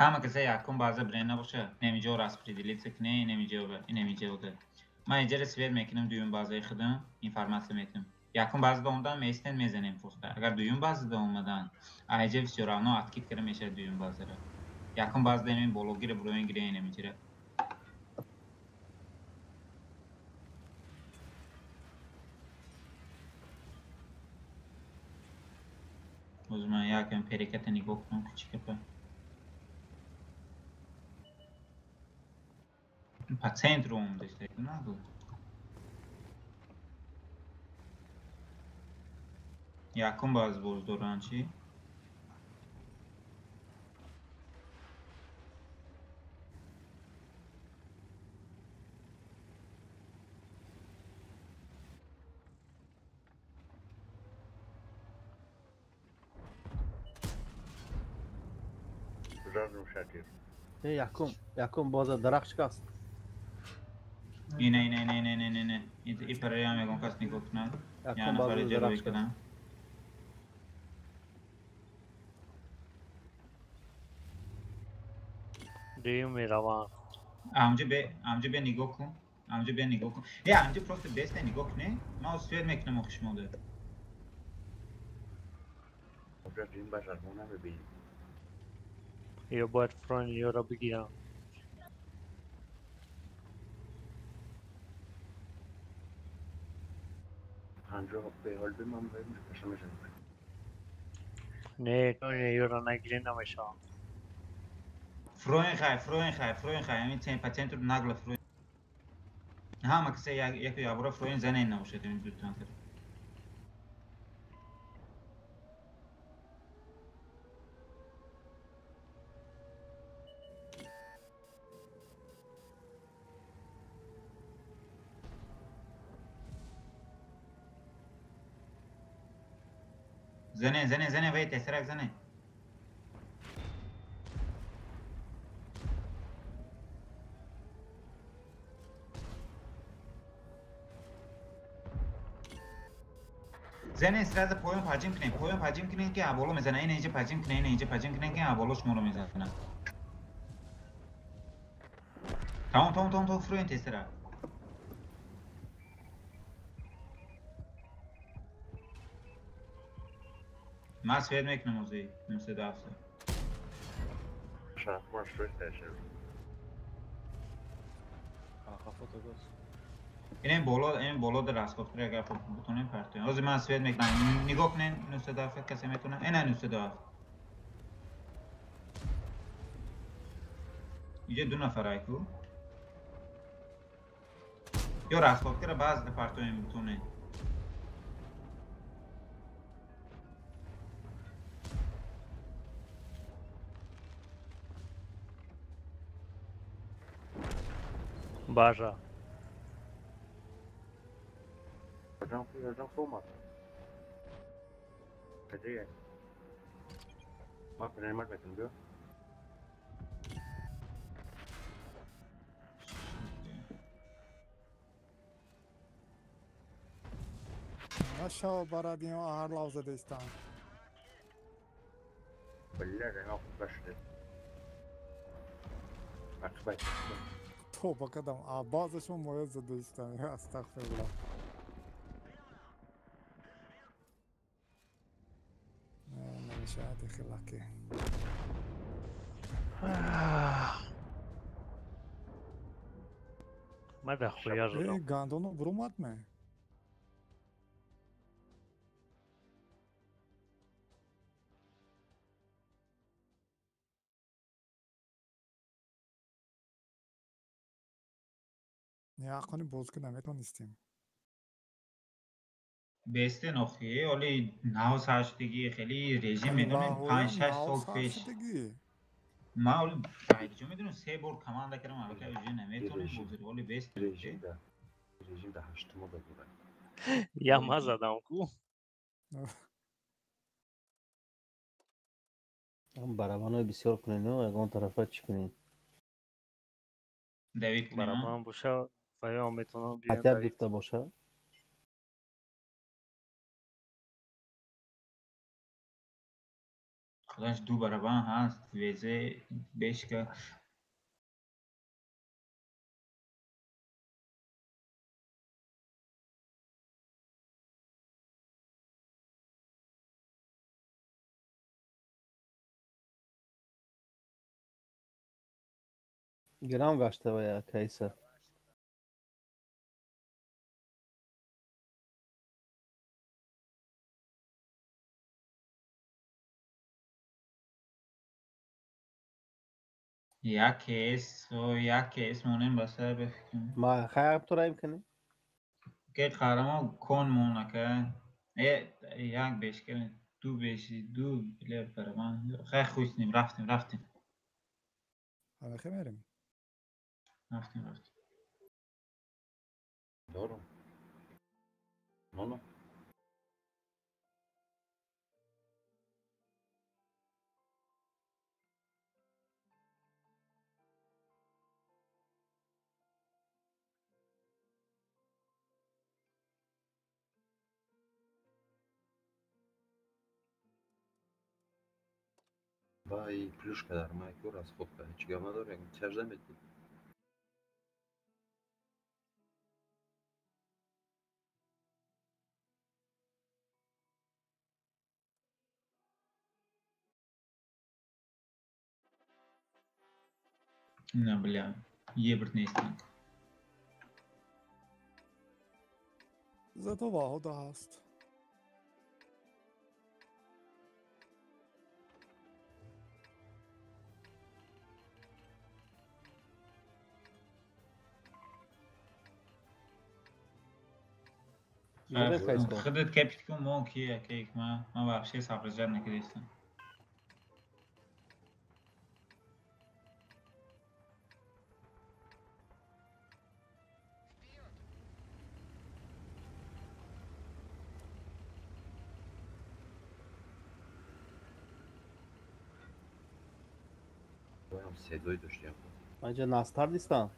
Ҳама каса якум баъза бирен набоша, инамиҷо распределиться куне, инамиҷо инамиҷо да. Ман иҷара свет мекунам дуюм баъзаи худам, информатсия метам. Якум баъзада омадан меистен мезанем просто. Агар дуюм баъзада омадан, аиҷа всё равно откид кара мешавад дуюм баъзара. Якум баъзада инами бологира буроен гире инамиҷара. Боз ман якам переката нигоҳ кунам кучикапа. По центру омадаш, набуд. Якум баз боз доранд чӣ? Жардам Шакир. Э, якум, якум боза дарахт шикаст. Ина, ина, ина, ина, ина, ина. И параям ягон кас нигоҳ кунад. Я нафари ҷароӣ кардам. Дуюм меравам. Амҷа бе, амҷа бе нигоҳ кун. Амҷа бе нигоҳ кун. Э, амҷа просто бесте нигоҳ куне. Ман свет мекунам охи шумо да. Оҷа дин башар мо намебинем. Ё бояд фрон ёро бигирам. Панҷоҳ беҳол биман каша мешавам. Не, то не ёро нагире намешавам. Фроен хай, фроен хай, фроен хай. Ҳамин по центру нагло фроен. Ҳама каса яку ябора фроен занен набошад ҳамин ду танкер. Зане, зане, зане, вай тесарак зане. Зане сразу поён паҷим кунем, поён паҷим кунем ки аболо мезана, ин инҷа паҷим кунем, ин инҷа паҷим кунем ки аболо шуморо мезана. Тамом, тамом, тамом, тамом, фуроен тесара. Ман свет мекунам озӣ, 97. Шахмаш шуд. Ин боло, ин боло дар расходкара агар бутонем партоем. Ҳозир ман свет мекунам. Нигоҳ кунед, 97 касе метавонад. Ина 97. Инҷа ду нафар айку. Ё расходкара баъз партоем бутонем. Бажа. Нашава барадио арлав задестан. Бля, я Тоба кадам, а базашон моя задестан. Астағфируллоҳ. Намешавад хелаки. Ма да хуя жудам. Гандоно брумад ме? Не, боз ки наметонистем. Бесте нохи, оли нав саршудагӣ, хеле режим медонем 5-6 сол пеш. Ман оли ҷо медонам се бор команда кардам, аллакай уже наметонем бозир, оли бест режим да. Режим да 8 мода буд. Я ма задам ку. Барабанои бисёр кунед, ягон тарафа чӣ кунед? Давид кунем. Барабан боша, ваё метавонам биём. Хотя духта боша. Худаш ду барабан ҳаст, везе бешка. Грам гашта вая кайса. Як кейс, як кейс монем баса бефикрам. Ма хайр тураим кунем? Ке қаҳрамон кон монака. Э, як бешка, ду беши, ду бля барабан. Хай хуйснем, рафтем, рафтем. Ҳамехе мерем. Рафтем, рафтем. Дорум. Моно. Вай, плюшка дар майку расходка. Ҳеҷ гап надорем, тяжда мети. На, бля, ебрт нестанд. Зато ваҳода ҳаст. Худат кепит кун, мо ки кейк ма, ман вообще соображать накардистам. Воям седой доштем. Анҷа настар дистам.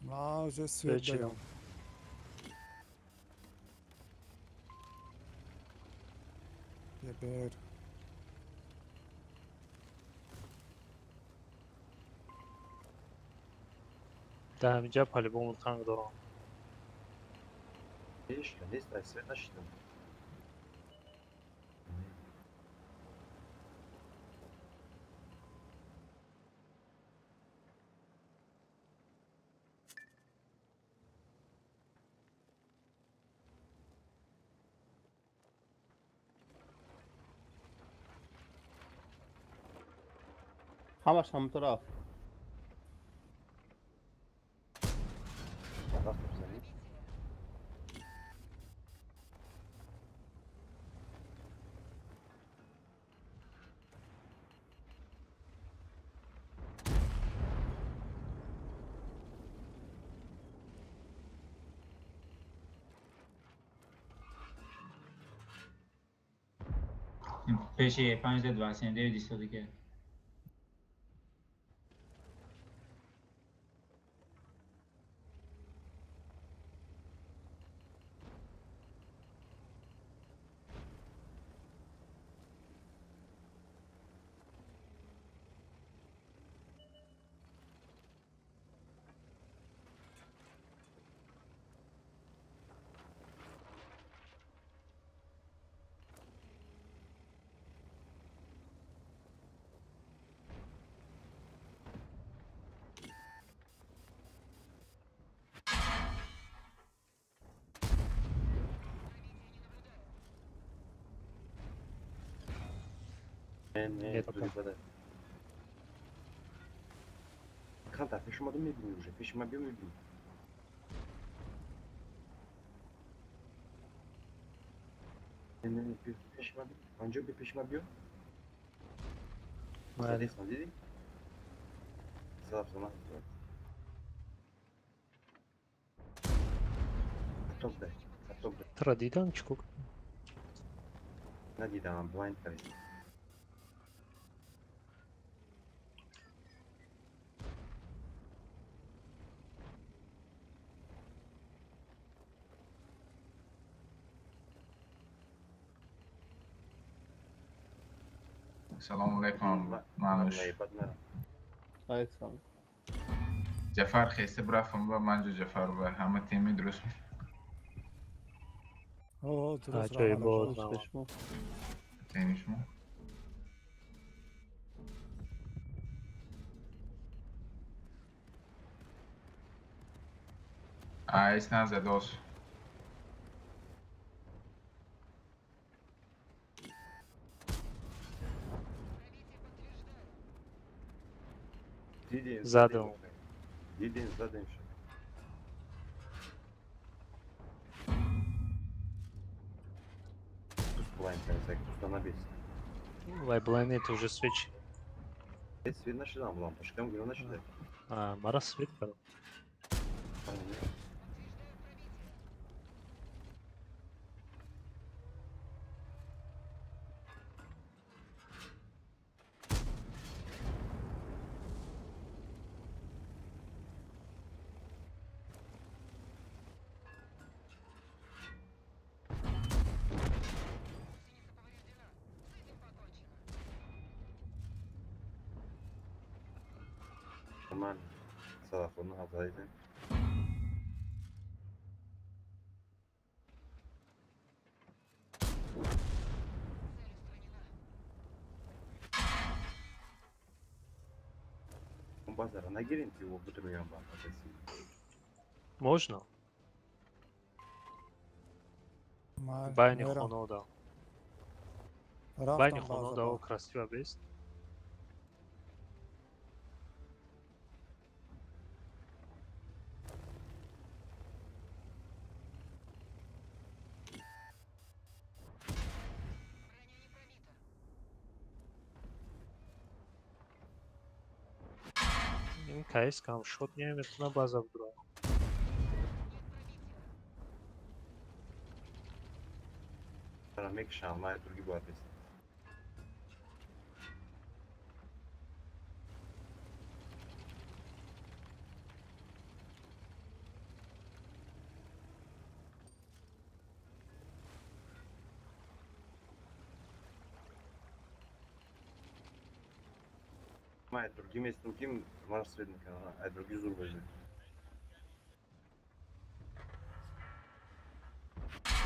Ман уже свет даём. Ебер. Да, ҳаминҷа по-любому танк дорам. Ишка, нест, ай свет нашидам. Ҳамаш ҳамто рафт. Пеши 5 2 7 9 истодаги. Не, Канта, пеши омадам мебинӣ уже, пеши ман биё мебинӣ. Не, не, биё, пеши ман биё. Анҷо биё, пеши ман биё. Задесан, дидӣ? Задам, Аток дай, аток дай. Тра дидам чӣ кор? Надидам, блайнд кардем. Салому алейкум, Мануш. Алейкум. Ҷафар хеста бирафтам ба манҷо Ҷафар ба ҳама теми дуруст. О, дуруст. Аҷоибот. Теми шумо. Айс назадос. Задам. Дидем, задем шуд. Пусть блайнд, пусть набейся. Вай, блайнд это уже свечи. Свет нашидам, лампочкам гиро нашида. А, мара свет кардам. Нормально. Салафон газайдем. Базара нагирем ки его бутырмеган ба. Можно? Байни хонода. Байни хонода, красиво бест. Кайс кам шот неметона база бро. Мекшам, ман другӣ бояд бистам. Ман другӣ местам, ки ман свет мекунам, ай другӣ зур бозӣ.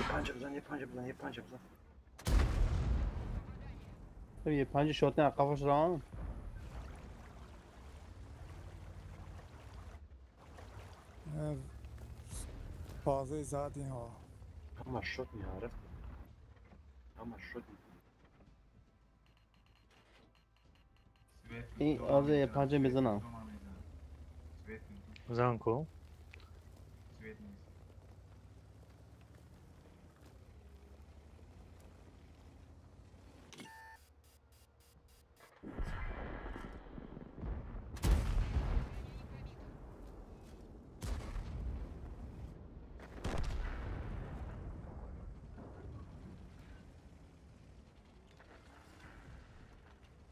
Е панҷа бизан, е панҷа бизан, е панҷа бизан. Е панҷа шотни ақафаш рам. Базаи задиҳо. Ҳама шотни рафт. Ҳама шотни. Ин озе е панҷа мезанам. Зан ку?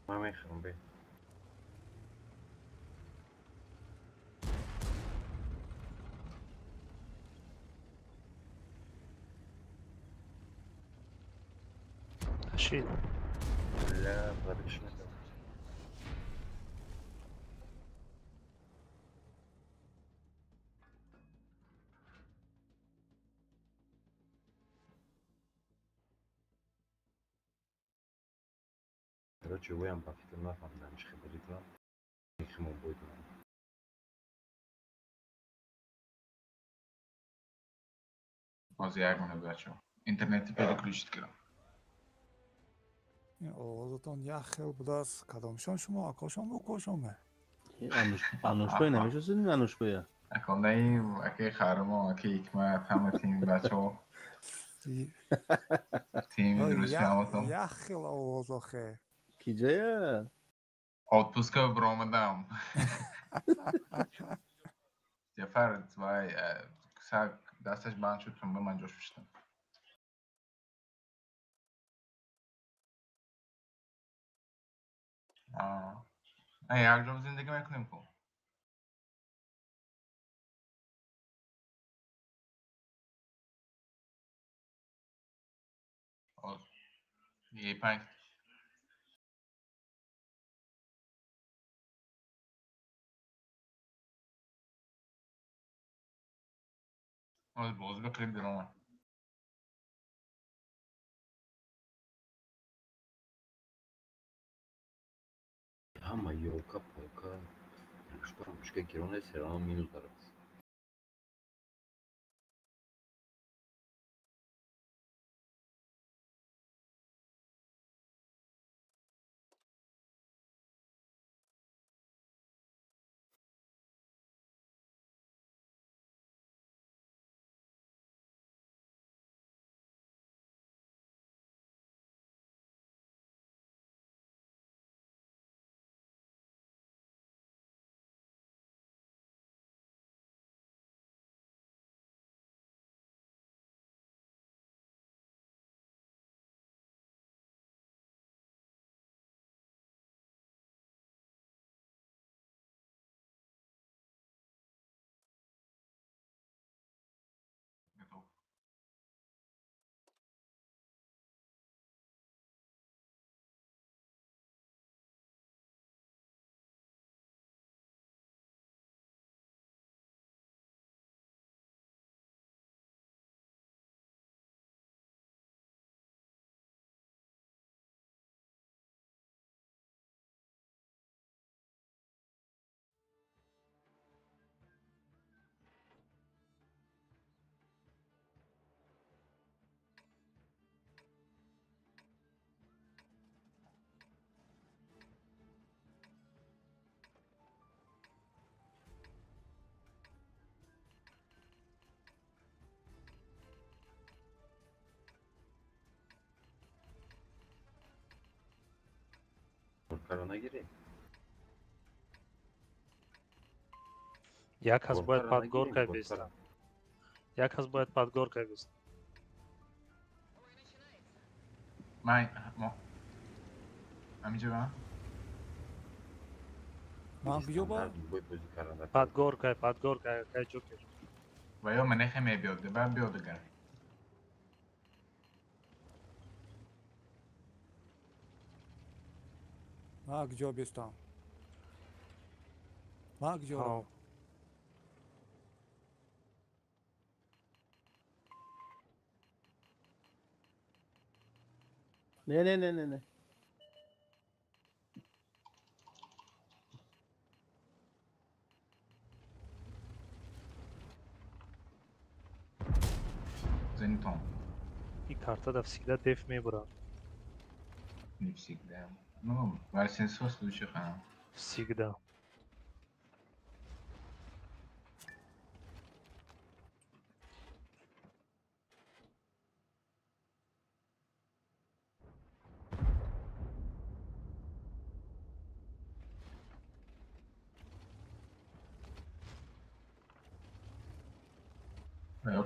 Ман мехӯрам бе. Шит. Бля, пробиш накард. Короче, оям ба фикр нафаҳмидам чӣ хабари дорам. Химон бой дорам. Ҳозир як минут, бачаҳо. Интернети переключить кардам. Ин овозатон як хел будааст. Кадомшон шумо? Акошон укошонме? Анушбой намешносед ин Анушбоя? Акондаим, акаи Қаҳрамон, акаи Ҳикмат, ҳама тими бачаҳо. Тими дуруст ҳаматон. Як хел овоз охе. Киҷая? Отпуска баромадам. Ҷафар вай саг дасташ банд шуд, тумба ман ҷош шиштам. Якҷо зиндагӣ мекунем ку. Е панҷ. Ҳозир бозӣ бақириб беромад. Ҳама ёлка полка шпармушка гироне серано минус дорад. Горкаро нагирем. Як кас бояд Горкаро под нагирем, горкой горкаро. бистад. Як кас бояд под горкой бистад. Ман ҳаминҷо ба? Ман куҷо ба? Подгорка, подгорка, кай Ҷокер. Ва ё манехе мебиёд, ба биё дигар. Ман куҷо бистам? Ман куҷо? Не, не, не, не, не. Зенитон. И карта да всегда деф мебра. Не всегда. Ну, в большинство случаев она. Всегда.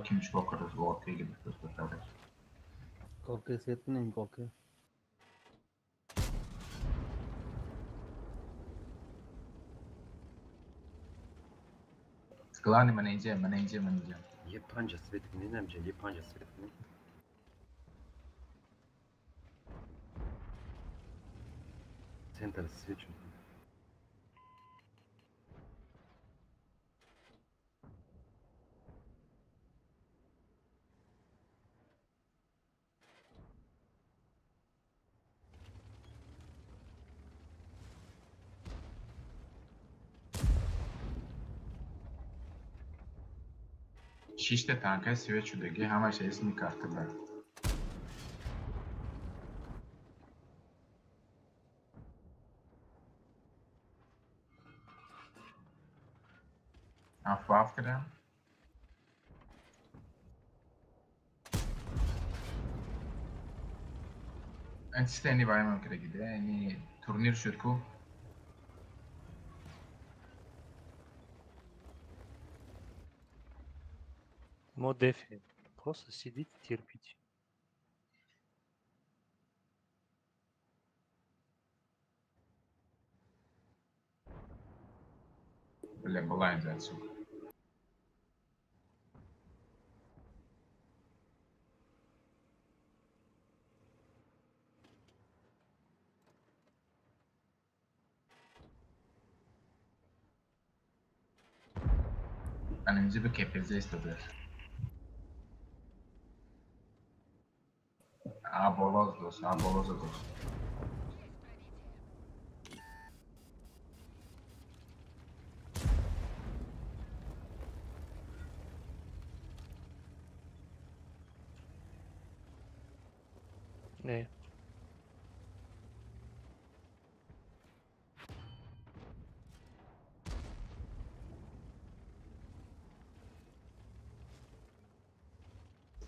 Kim чувак разговор или просто так. Колко светни, колко. Главный менеджер, менеджер, менеджер. Е панҷа свет кунӣ, намҷа, е панҷа свет кунӣ. Центр свечу. Шишта танка свет шудаги ҳамааш исми карта бар. Аф кардам. Антистени ваймам кардагида, яъне турнир шуд ку. Мо дефи. Просто сидите, терпите. Бля, была им сука. Анимзи бы кепезе истодер. А болоз дос, а болоз дос. Не.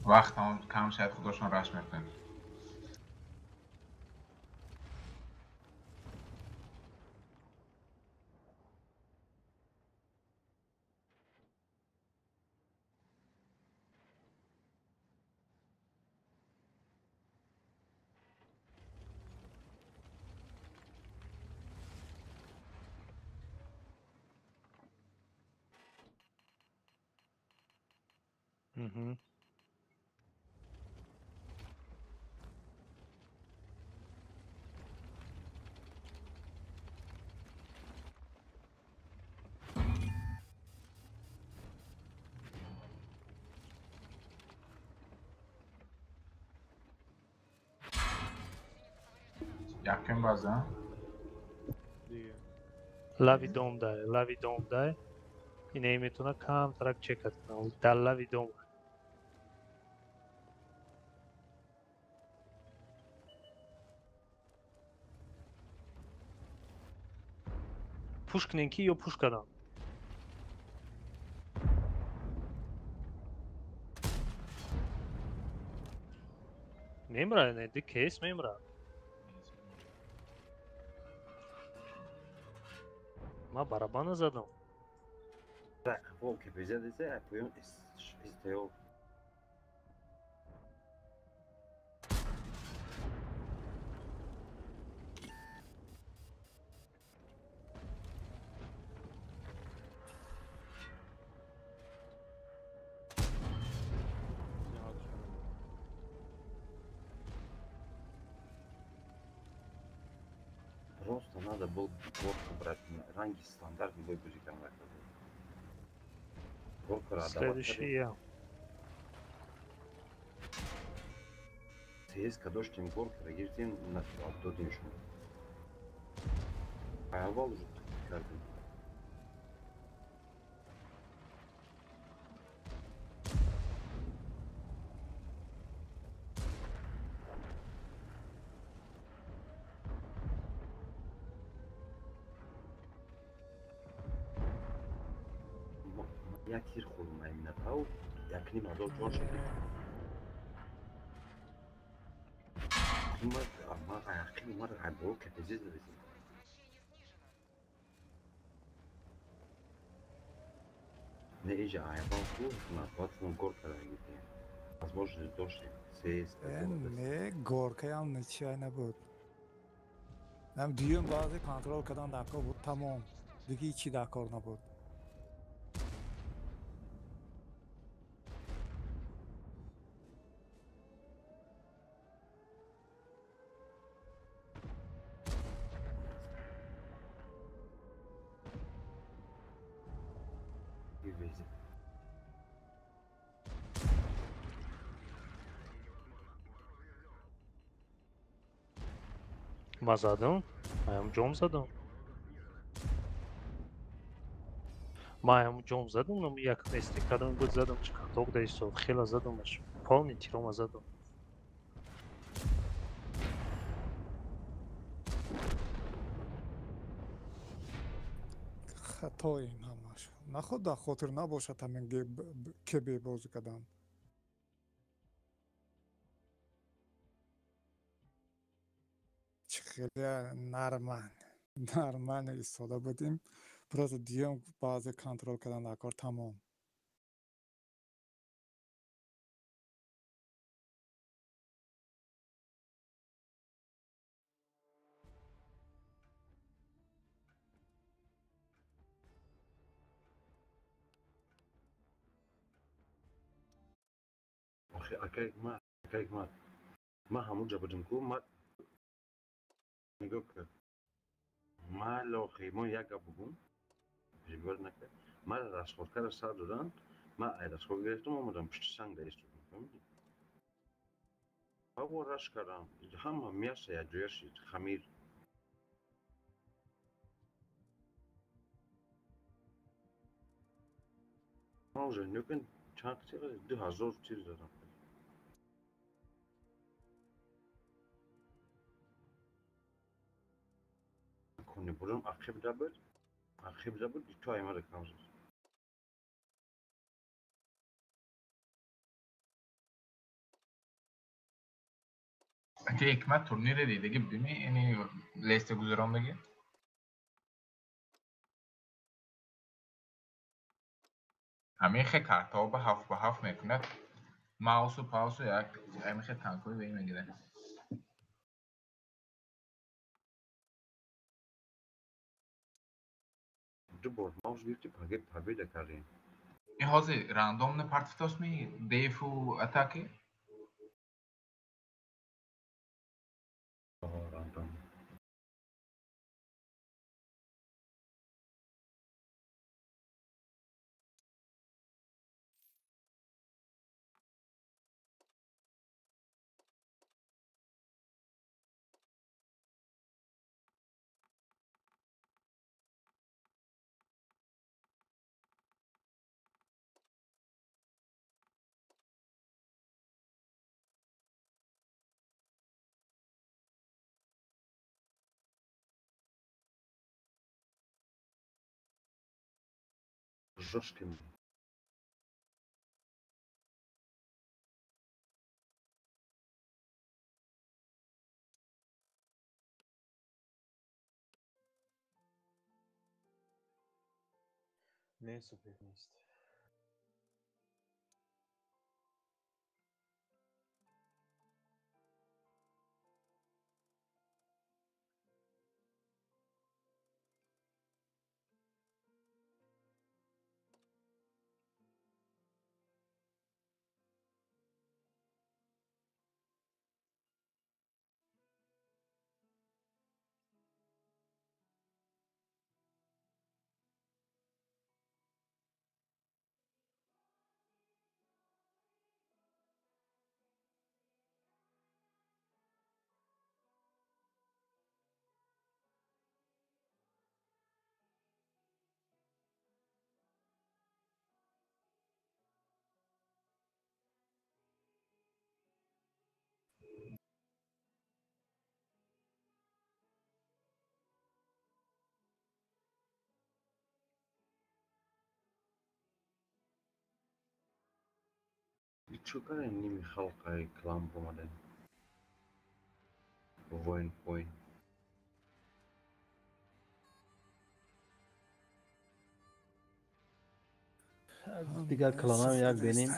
Вақт кам шояд худошон раш мекунанд. Угу. Якем база? Лави дом дай, лави дом дай. Ине метона кам тарак чекат кунам. Дар лави дом. Пуш кунем ки ё пуш кардам? Мемра, не, ди кейс мемра. Ма барабана задам. Так, волки безядете, а поем СТО. Просто надо было горку брать, ранги стандартный бой бузик там. Горку Следующий я. ЦСКА доштем горку гирифтем додем шумо. Аввал уже кардем. Як тир хӯрдум айминатау, якним ҳазор ҷон шуд. Ма аяқи мара айбо капези задем. Не иҷа айбал ку на платформ горка гирифтем. Возможность доштем. ЦСКА. Не, горкаям ничья набуд. Нам дуюм баъзе контрол кардан дар кор буд, тамом. Диги ҳичи дар кор набуд. Ма задам, маям ҷом задам. Маям ҷом задам, нам як нести кадом буд задам, чи каток да исо, хела задамаш, полный тирома задам. Хатоим ҳамаш. Наход дар хотир набошад ҳамин кебе бозӣ кардан. Хеле нормально истода будем. Просто дуюм баъзе контрол кардан дар кор, тамом. Охи акай ма ҳамунҷа будем ку ма нигоҳ кард. Ма лохи мо як гап бугум, перебор накард. Мара расходкара сар доданд, ма ай расход гирифтам, омадам пушти санг да истодам, фаҳмидӣ? Ҳаво раш кардам, ҳама мяса якҷоя шид, хамир. Ма уже нигоҳ кун, чанд тир, 2000 тир задам. Кони бурам ақиб дабуд, то аймада кам зад. Ати ҳикмат турнире дидаги будими, ини леста гузарондаги? Ҳамин хе картаҳо ба ҳафт ба ҳафт мекунад, маусу паусу як ҳамин хе танкҳои вей мегирад. Ду бор маус гирифти, победа кардем. Ин ҳозир рандомно партифтосми дефу атаки? Рандом. Жёстким. Не супер нест. Чӯ кардем ними халқаи клан омадем. Воин поин. Дигар кланам як бинем.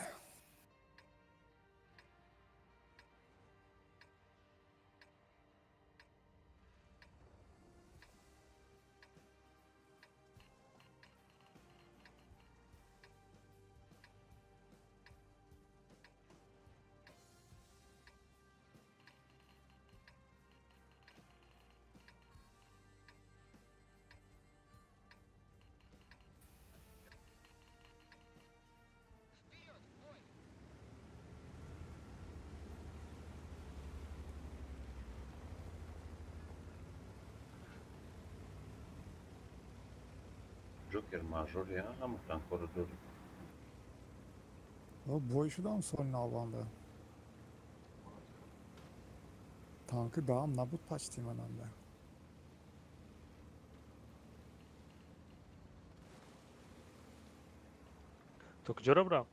Ҷокер мажори ҳама танкоро дорӣ. Бой шудам соли наванда. Танки даам набуд почти мананда. То куҷоро брам?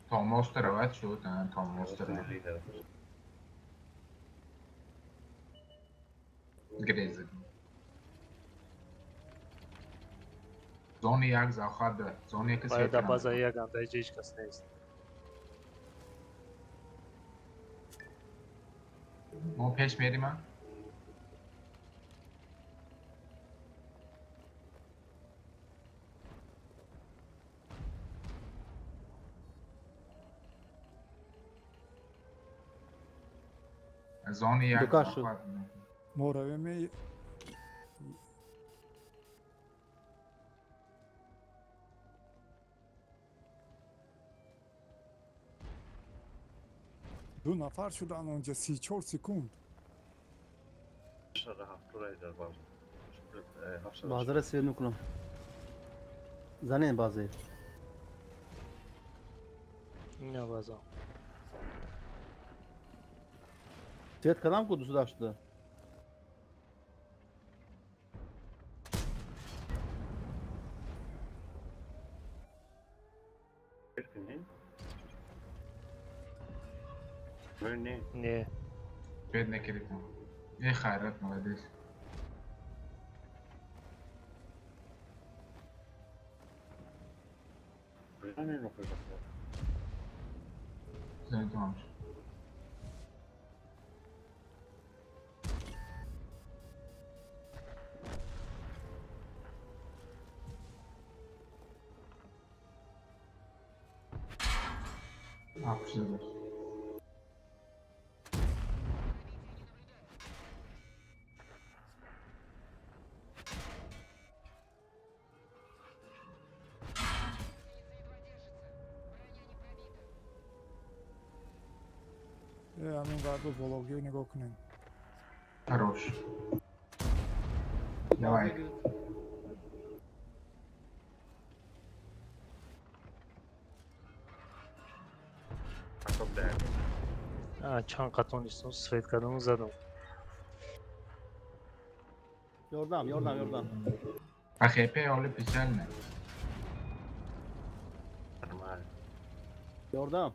То мостера вад шуд, то мостера. Греза. Зони як захват, зони як Бояд дар база як анда ҳеҷ кас нест. Мо пеш мерим? Зони як захват. Мо равем. Ду нафар шуданд онҷа 34 секунд. Базара свет мекунам. Занен базе. Ина база. Свет кадам ку 280. Не. Свет накардам. Э хайрат молодец. Зайдем. Абсолютно. Ҳамин варду бологиё нигоҳ кунем. Хорош. Давай. Чанд қатонистон свет кардаму задам. Ёрдам, ёрдам, ёрдам. АХП оли печально. Нормально. Ёрдам.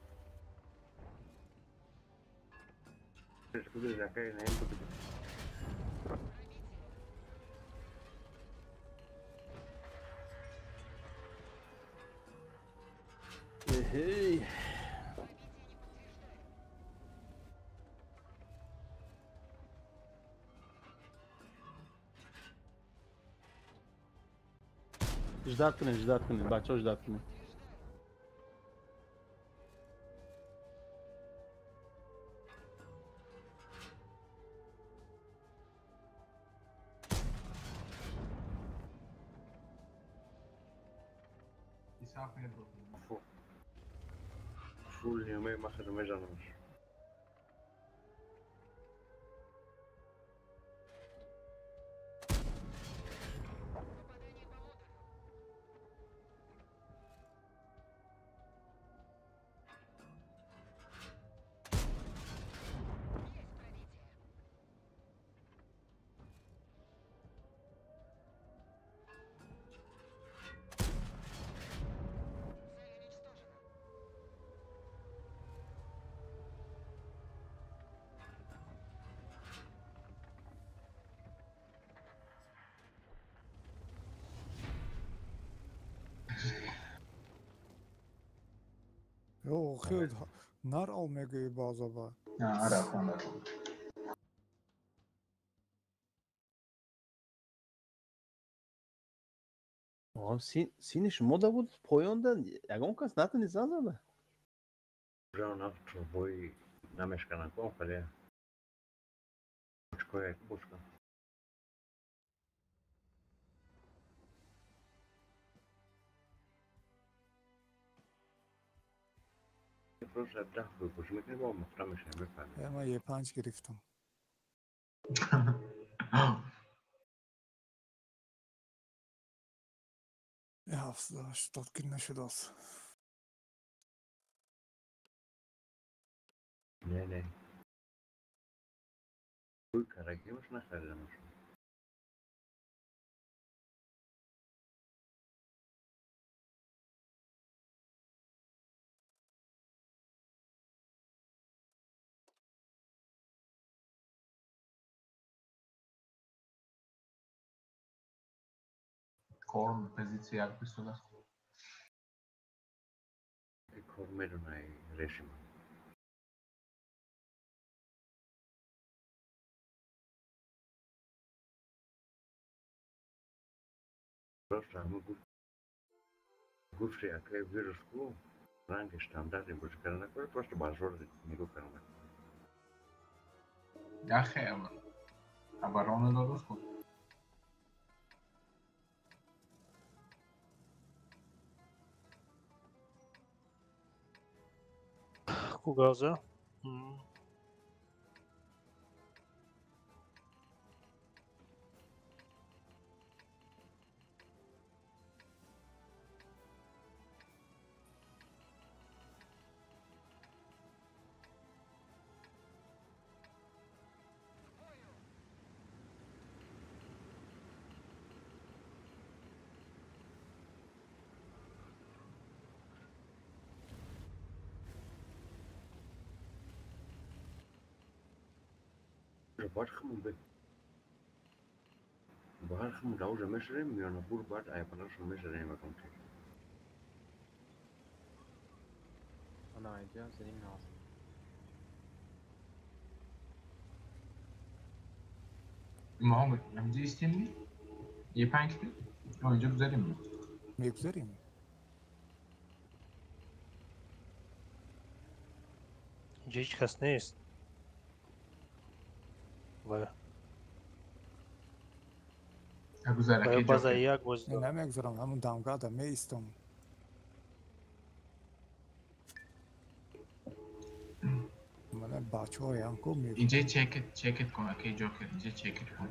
Эй. Ждать кунем, ждать кунем, бачо ждать кунем. Ё, хел нар ал мегӯи баъзоба. Рафтам. Сини шумо да буд поёнда ягон кас натунист назада? Бой намешкананд ку хеле. Бочкое бочка. Просто 10 бой бозӣ мекунем, бо муфта мешавем, мефаҳмем. Ман Е5 гирифтам. 780 ки нашудааст. Не, не. Бой карагимаш нахаридамаш. Корм позиция як бистуда. Кор медонай режима. Просто ҳама гуфти акай вирус ку ранги стандартни бозӣ карда накунад, просто ба зор нигоҳ карда. Яхе оборона додуст ку. Кугаза. Бархам даужа мешарем, миёнабур баъд айпанашон мешарем ваконки. Ана инҷа зеним наз. Муҳаммад, инҷа истем ми? Е5 ми? Ё инҷа гузарем ми? Мегузарем. Инҷа ҳеҷ кас нест. Ва база як боз намегузарам, ҳамун дамгада меистам. Мана бачаҳоям ку инҷа чекет чекет кун, акай ҷокер, инҷа чекет кун.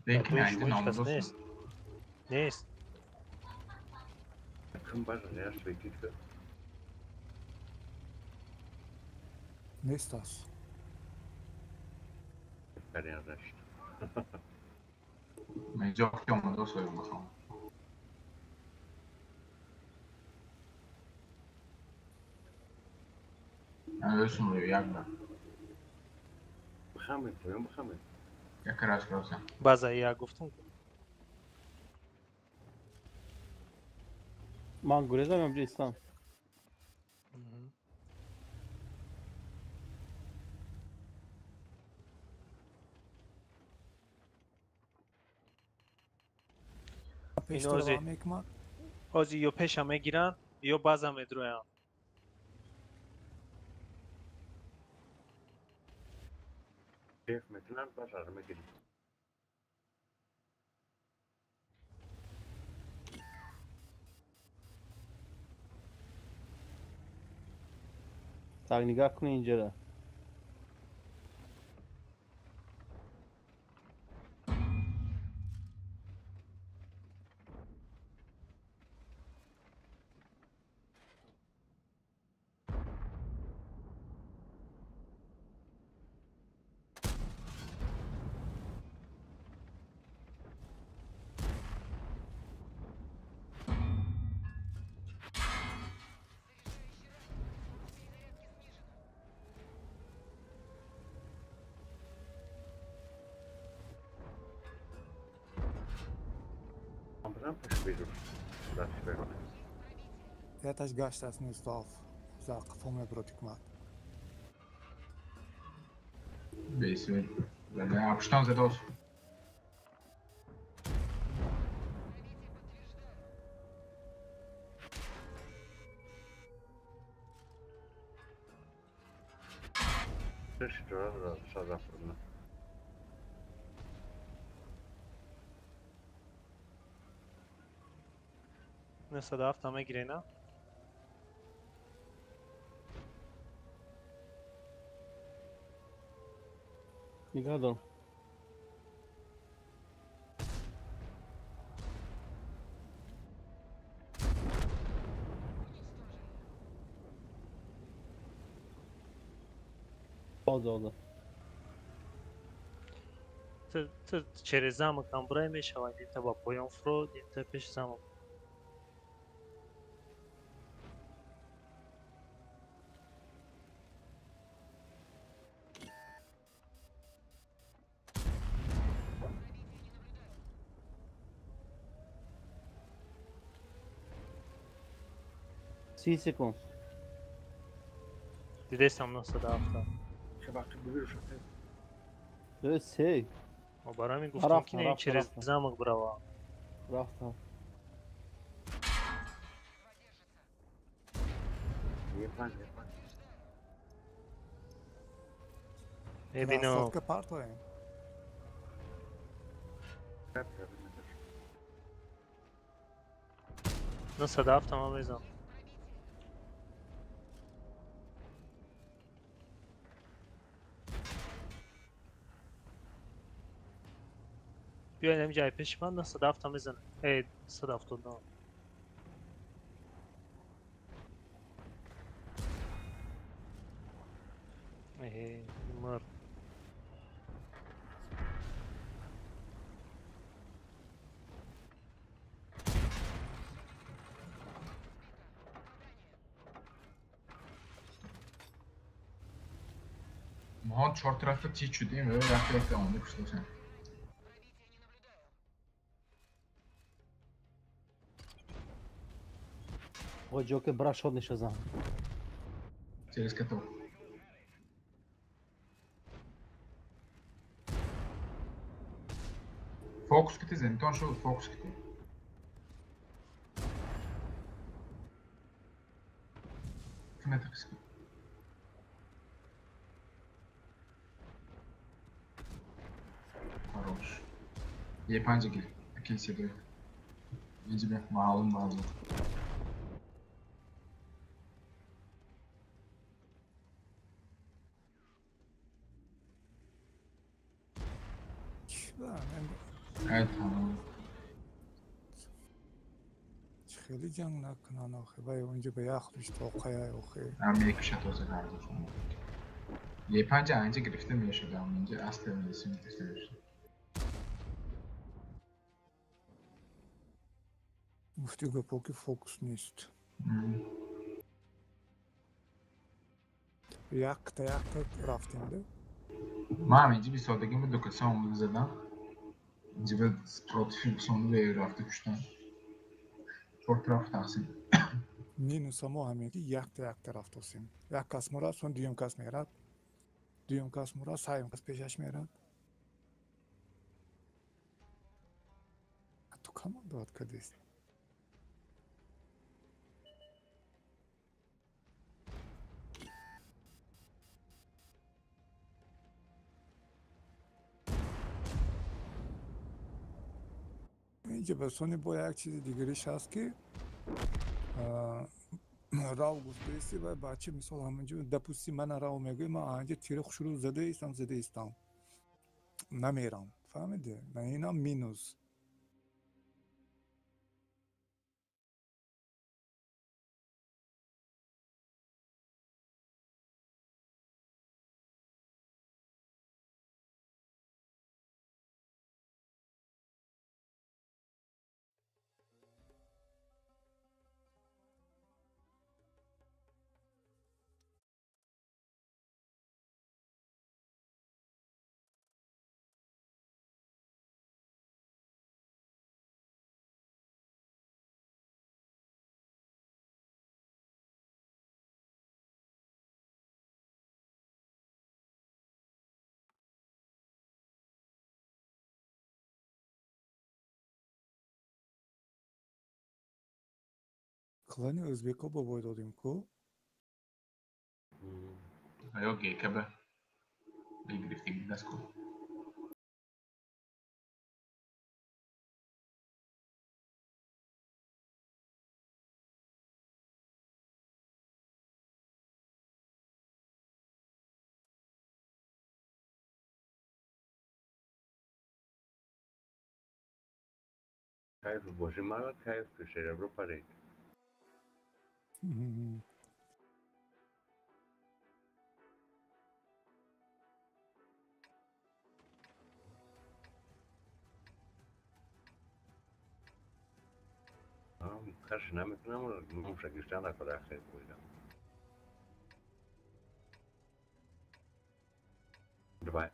Лекин айда номудост. Нест. Ким база реаш векит ка? Нест аст. Беҳтарин рашт. Ҷокер омадост оё бихоҳам. Аюсум як ба. Бихамед, поён бихамед. Як раз роза. База як гуфтум. Ман гурезам инҷа истам. Ози ё пеша мегиранд, ё база медроянд. Шеф мекунанд, базаро мегиранд. Так, нигоҳ кунед инҷара. Яташ гашт аст нустав. За қафо мебурад ҳикмат. Бейсвел. Апштан задос. Несада авто мегирена. Нигоҳ дорам. Оза, оза. Ту через замок ҳам бурай мешавад, динта ба поён фуро, динта пеши замок. 30 секунд. Дидестам 97. Се. Мо барои ҳамин гуфтам ки не через замок брава. Рафтам. Мебинам. Красотка партоем. 97 ма мезанам. Биёед ҳамин ҷай пеши ман 97 мезанам. Э, 179. Э, мурд. Моҳо чор тарафа тич шудем ва якта якта омада кушташем. Ой, Джокер, бра шот нишазам. Через каток. Фокус кити, зенитон шуд, фокус кити. Кинетически. Хорош. Е5 гир. Окей, седой. Иди, маалум базу. Хеле ҷанг накунан охе, вай онҷо ба яхлиш тоқая охе. Ам мекушад тоза гардошон. Е5 анҷа гирифта мешуд, ам инҷа асли мелисим гирифта мешуд. Гуфти гапо ки фокус нест. Якта якта рафтем да? Ман инҷа бисодагим буд, докато омада задам. Инҷа ба против сонда рафта куштам. Чор тараф тақсим. Минуса мо ҳамин ки якта якта рафтосем. Як кас мурад, сон дуюм кас мерад. Дуюм кас мурад, сеюм кас пешаш мерад. Ту командоват кардест. Инҷа ба сони бо як чизи дигариш ҳаст ки рав гуфтаисти ва бача мисол ҳаминҷо допустим мана рав мегӯй, ман анҷа тири хушрӯ задаистам, задаистам, намерам, фаҳмиди? Инам минус. Клани ӯзбеко ба бой додем ку? Ё ГКБ. Гирифтем даст ку. Кайф боши, мара кайф серебро парид. Каш наметунам, номша гирифтан дар кора хел буидам. Давай.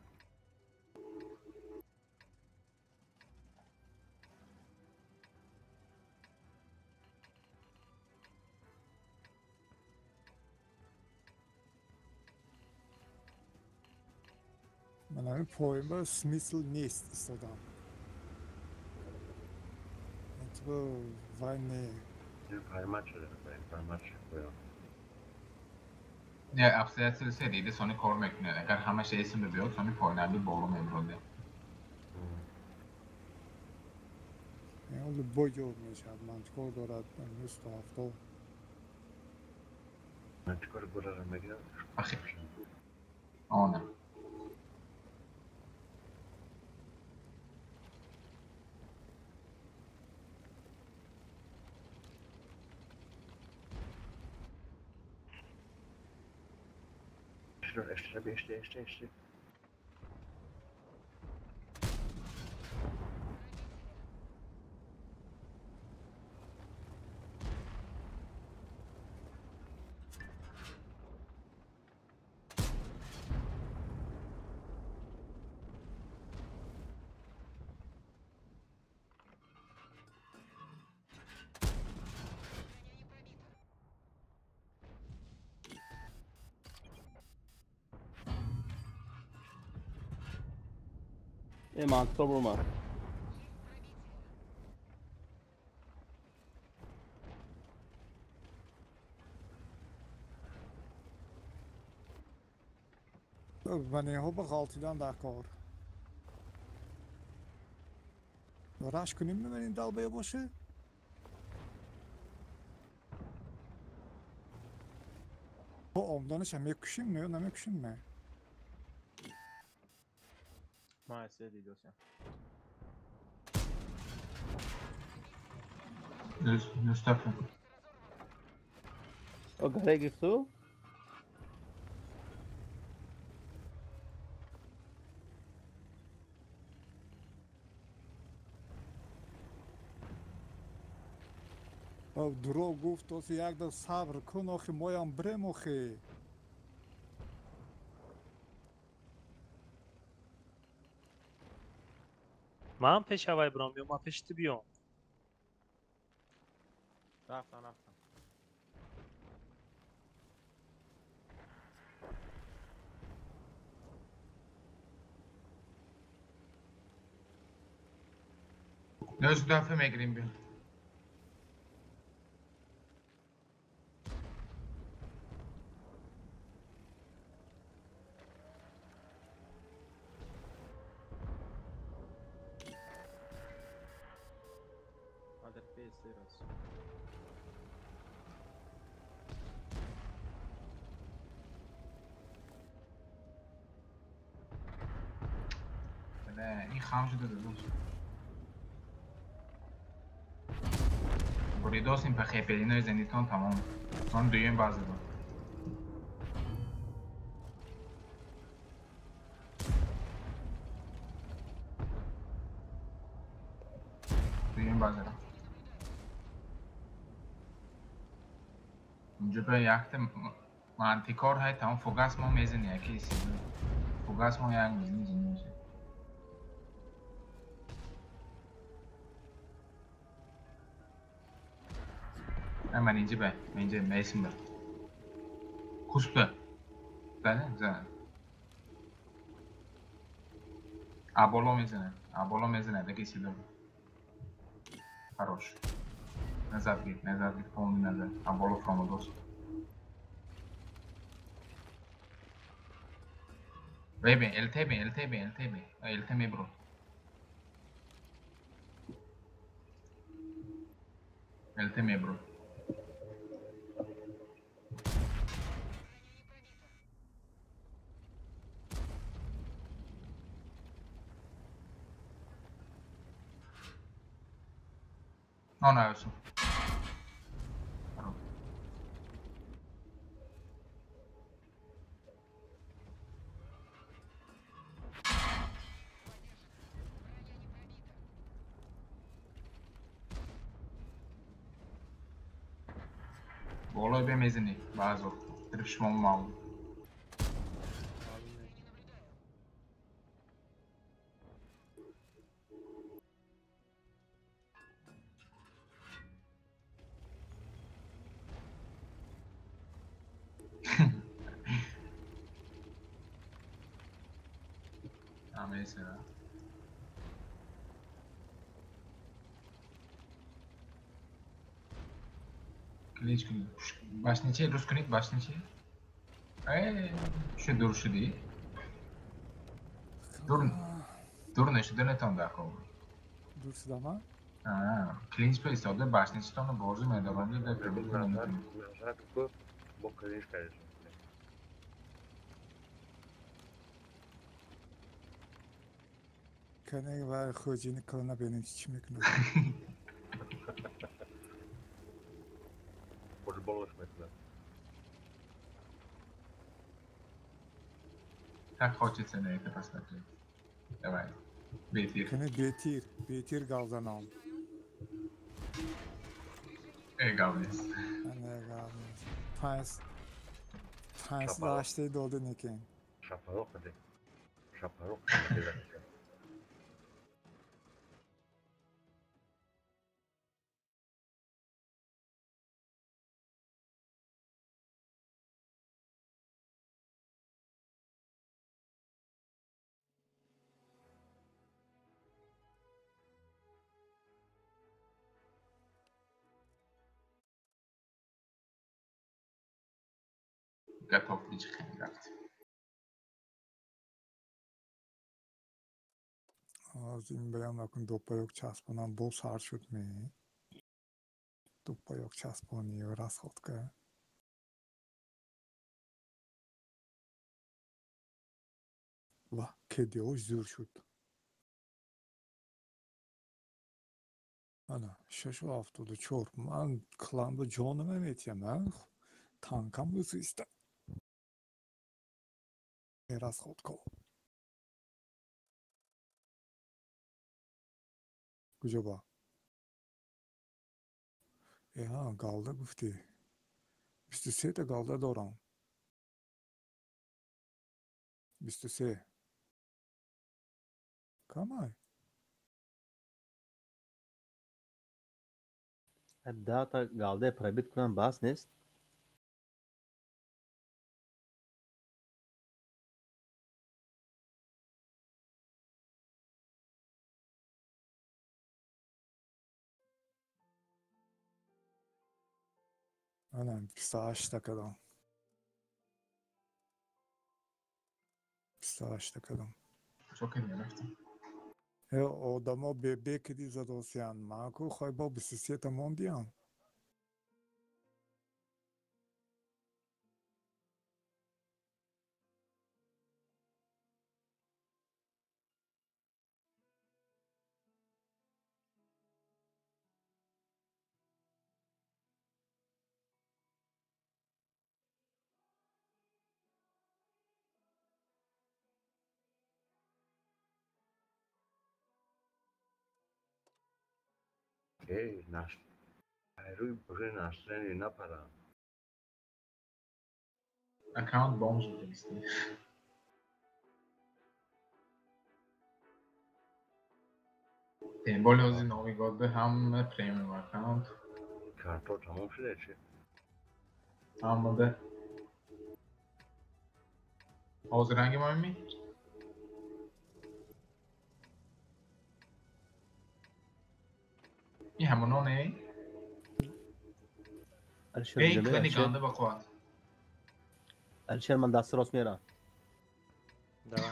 Ман ҳамин поинба смысл нест истодам. Типа вай не. Не, обстоятельства дида сони кор мекунад. Агар ҳамаша эсм биёд, сони поинаби боло мебуроде. Любой ҷо мешавад. Ман чикор дорад? 170. Ман чикор бурарам мегирам? Она. Ešte. Мантор бурма. Ванеҳо ба ғалтидан дар кор. Раш кунем мебарем далбая боше? Бо омданаша мекушим ё намекушим ме? Ма се дидосям. Мустафа. О, гаре гирифту? Дурӯғ гуфт, оси якда сабр кун, охи моям брем охи. Ман пеш авай биром ё ман пеши ту биём? Рафтам. Нӯз дафъа мегирем биё. Ин хам шуда додош. Буридосим па хепелинои зенитон тамом. Сон дуюм база дод. Дуюм база. Инҷо ба якта мантикор ҳай тамом фугас мо мезани яки сиду. Фугас мо як мезани зинда мешавад. Ман инҷа бе, инҷа мейсим бе. Кусбе. Бале, зан. Аболо мезанад, даки сиду. Хорош. Назад гир, назад гир, полный назад. А боло фромодос. Бебе, ЛТБ, ЛТБ, ЛТБ. ЛТ мебро. ЛТ мебро. No, no, eso. Болои бемезанӣ баъзо тарафи шумо маълум. Амесера. Клинч кунед. Башниче рӯз кунед, башниче. Э, шу дур шудӣ? Дур дур нашуда натон дар кор. Дур шудама? А, клинч ба истода башничатонро борзу медорам дар прибыл наметавонед. Бо клинч конечно. Кане ва хоҷини калона бинем чӣ мекунад. Футболаш мекунад. Так хочется на это посмотреть. Давай. Бетир. Кане бетир, бетир галзанам. Э, гавнес. Ане гавнес. Панҷ панҷ даштаи дода некин. Шапалоқ де. Шапалоқ. Готов хеле рафт. Аз ин баям накун допаёк часпонам бо сар шуд ме. Допаёк часпони расходка. Ва кедиош зӯр шуд. Ана 674. Ман кланба ҷонама метиҳам, а? Танкам бузиста. Расходка. Куҷо ба? Эҳа, галда гуфтӣ. 23-та галда дорам. 23. Камай? Дата галдаe пробит кунам бас нест? Ана 28-та кардам. 28-та кардам. Чо кардӣ рафтӣ? Э, одамо бебе киди задосиян. Ман ку хой бо 23-та мондиям. Эй, наш рӯи божаи нашлени напарам. Аккаунт бомж будисти. Тем более ози Новый год бы ҳама премиум аккаунт. Карто тамом шуда чи? Ҳамада. Ҳозир ранги моми? Ин ҳамоно не? Эй, клани ганда ба қувват. Алишер, ман даст рост мерам. Давай.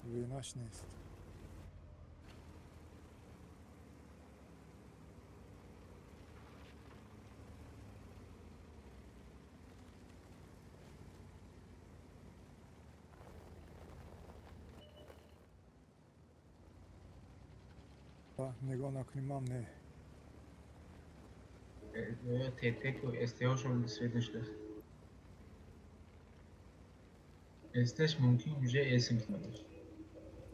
Винаш нест. Нигоҳ накунӣ, ман не. ТТ ку СТО-шо светно шудааст. СТ-ш мумкин уже СМ надошт.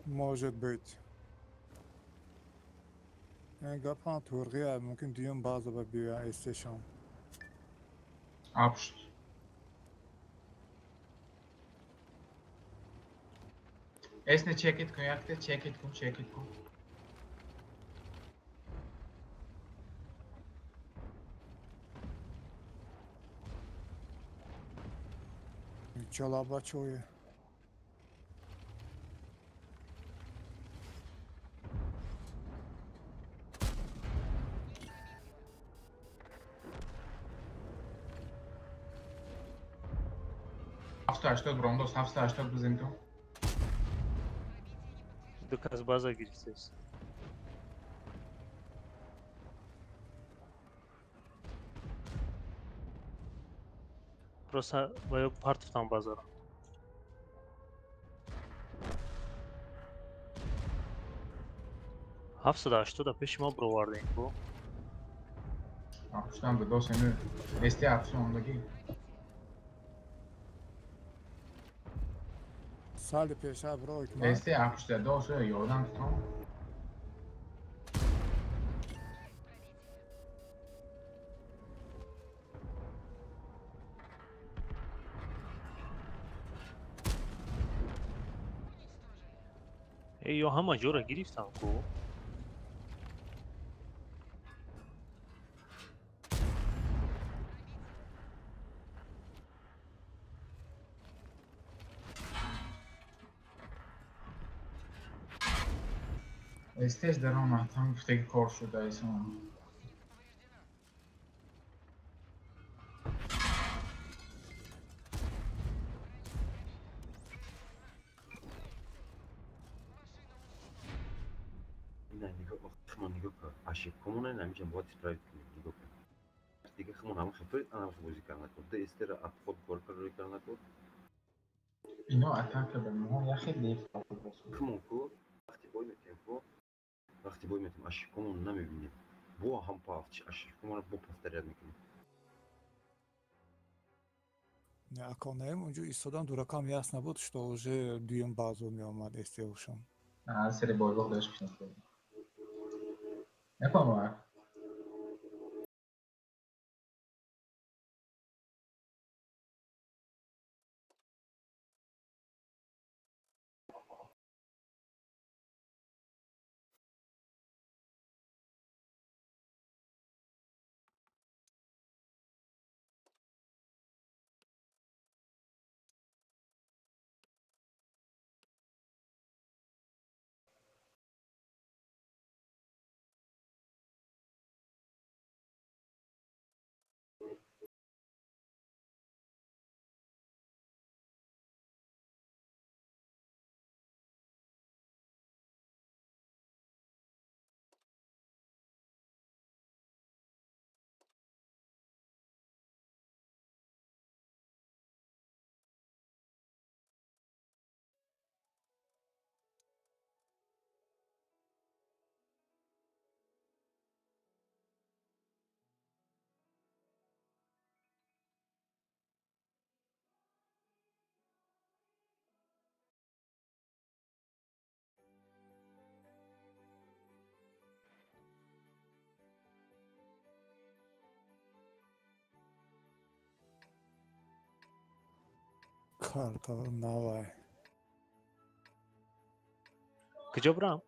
Может быть. Гапан турғия мумкин дуюм база ба биёя СТ-шон. Апшт. Эсне чекит кун, якте чекит кун, чекит кун. Чалаба чое. Ҳафту ҳаштод бромдос, 780 бизем ту. Ду кас база гирифтест. Просто ва ё партофтам базаро. 780 пеши мо бировардем ку. Апштам додос эну СТ апши ондагӣ. Сали пеша бро икма. СТ апшта дос ёрдам тутон. Эй, ё ҳама ҷоро гирифтам ку. СТ-ш даромад, ҳам гуфтаги кор шуда исон. Не, нигоҳ, хмон нигоҳ кун. Ошибкамона намиҷа бояд исправить кунем, нигоҳ кун. Дига хмон ҳама хел ана хел бозӣ карда накун. Д СТ-ро обход кор карда накун. Ино атака ба мо яхе леф. Хмон ку вақти бой метем ку вақти бой метем ошибкамон намебинем. Бо ҳам ошибкамонро бо повторять мекунем. Не, аконаем унҷо истодан дуракам ясно буд, что уже дуюм базу меомад СТО-шон. Сари бойлоқ дошт кушнаст. Напомню. Карта навай. Куҷо бирам?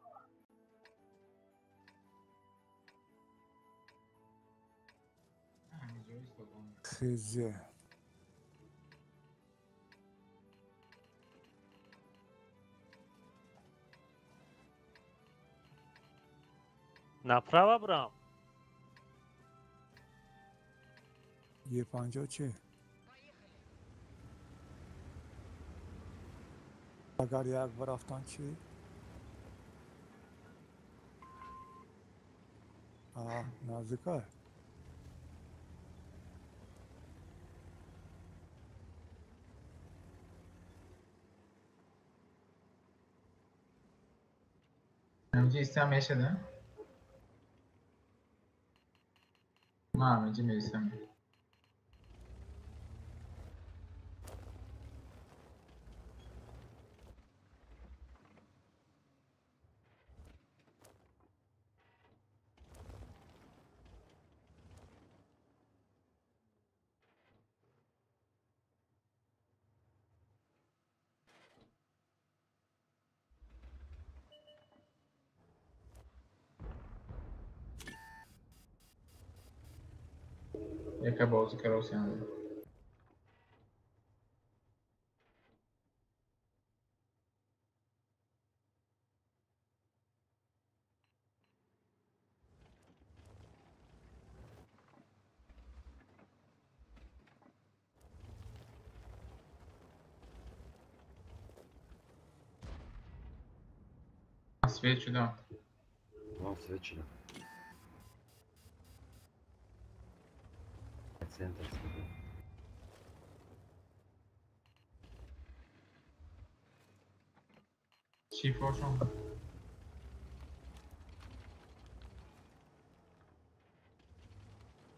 Хз. Направо бирам? Е50 чӣ? Агар як бор рафтан чӣ? Наздика. Ҳаминҷо истам мешада? Ман ҳаминҷо меистам. Яка бозӣ каросиан. Свет шудам. Ман свет шудам. Центр света. Чӣ фошон?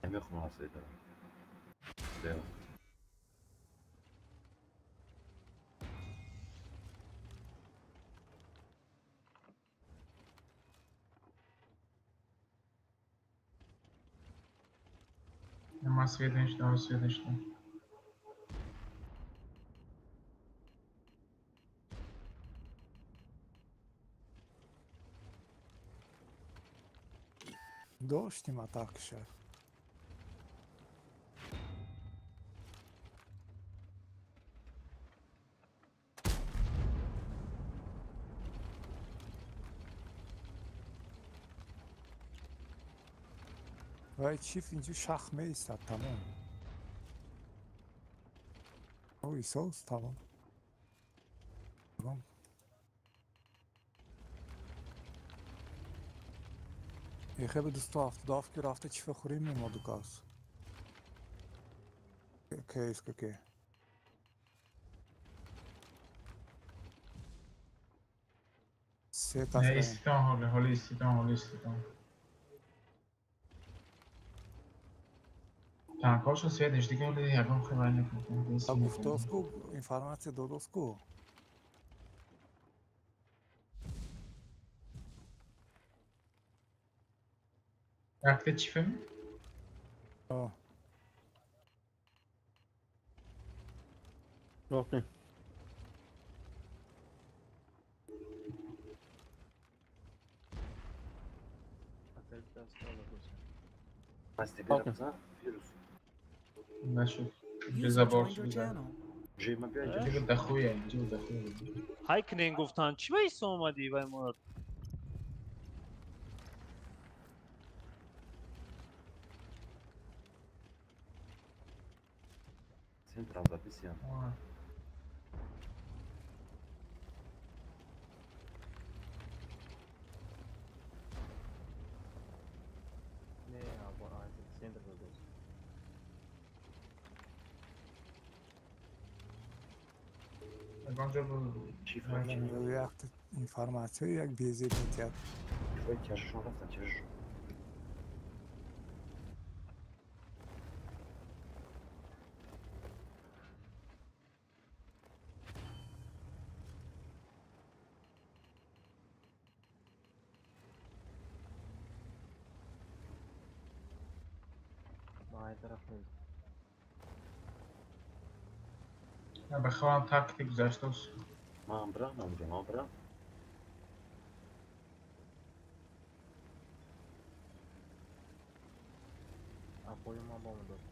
Мехонам света. Део. Ман свет нашудам, свет нашудам. Доштим атакша. Вай чиф инҷо шах меистад, тамом. О, исос, тамом. Ехе ба 277 ки рафта чифа хӯрем мемоду кас. Кейс каке. Се кас. Не, иститон ҳоли, ҳоли иститон, ҳоли иститон. Танкҳошо свет ништ, дига ҳоли ягон хабар накардам. Гуфтоску, информатсия додоску. Якта чифем? О. Окей. Нашуд. Безабор шуда. Инҷо дахуя, инҷо дахуя. Ҳай кунен гуфтан, чӣ ба исо омадӣ вай мо? Централ записиям. Не, центр додос. Информация як безеб метиҳад. Тяжшон рафтан, тяжшон. Ба хавам тактик гузаштос. Ман бирам, ман бирам, ман бирам. Поён бо дод.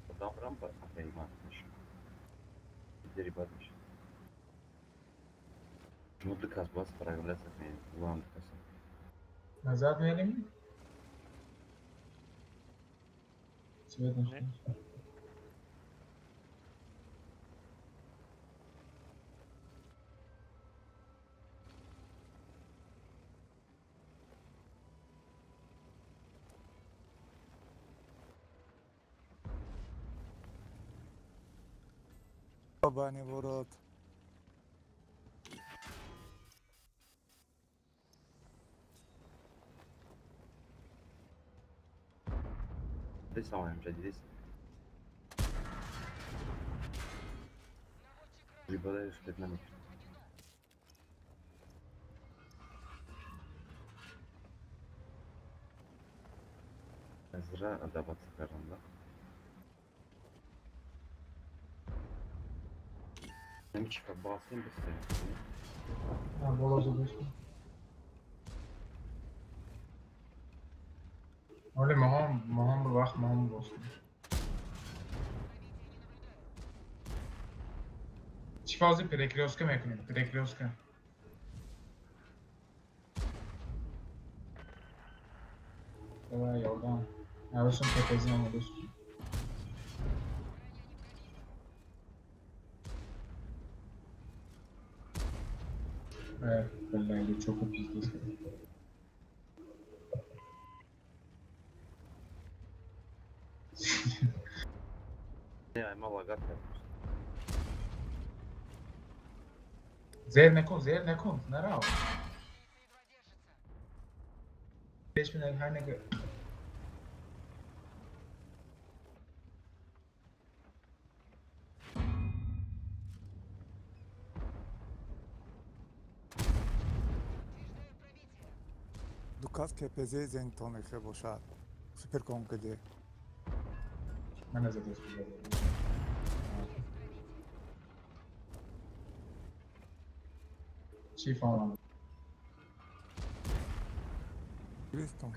Одам рам ба апайман мешад. Дери бад мешад. Шумо ду кас бояд справляться кунед. Вам ду кас. Назад мерем? Цвет нашли. Бабани ворот. Десам ҳамҷа дидес. Рибадай успеть намекард. Зра добаться кардам, да? Намичка басим быстрее. А, боло задушно. Оле, махом бавах, махом бостам. Чӣ фази перекрёстка мекунем? Перекрёстка. Давай, ёрдам. Арусум КПЗ омода шуд. Бля, лючок пиздец. Не, мало гад. Зер накун, зер накун, нарав. Пеш минаг ҳар нега. Ду кас КПЗ зентон мехе бошад. Суперкон каде. Мана задест. Чӣ фаҳмам?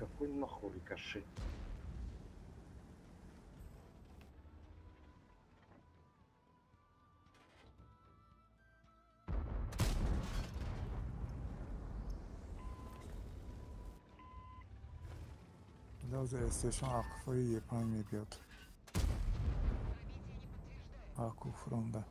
Какой нахуй рикошет? Лазер стейшн ақфои Е5 мебиёд. Аку фронда.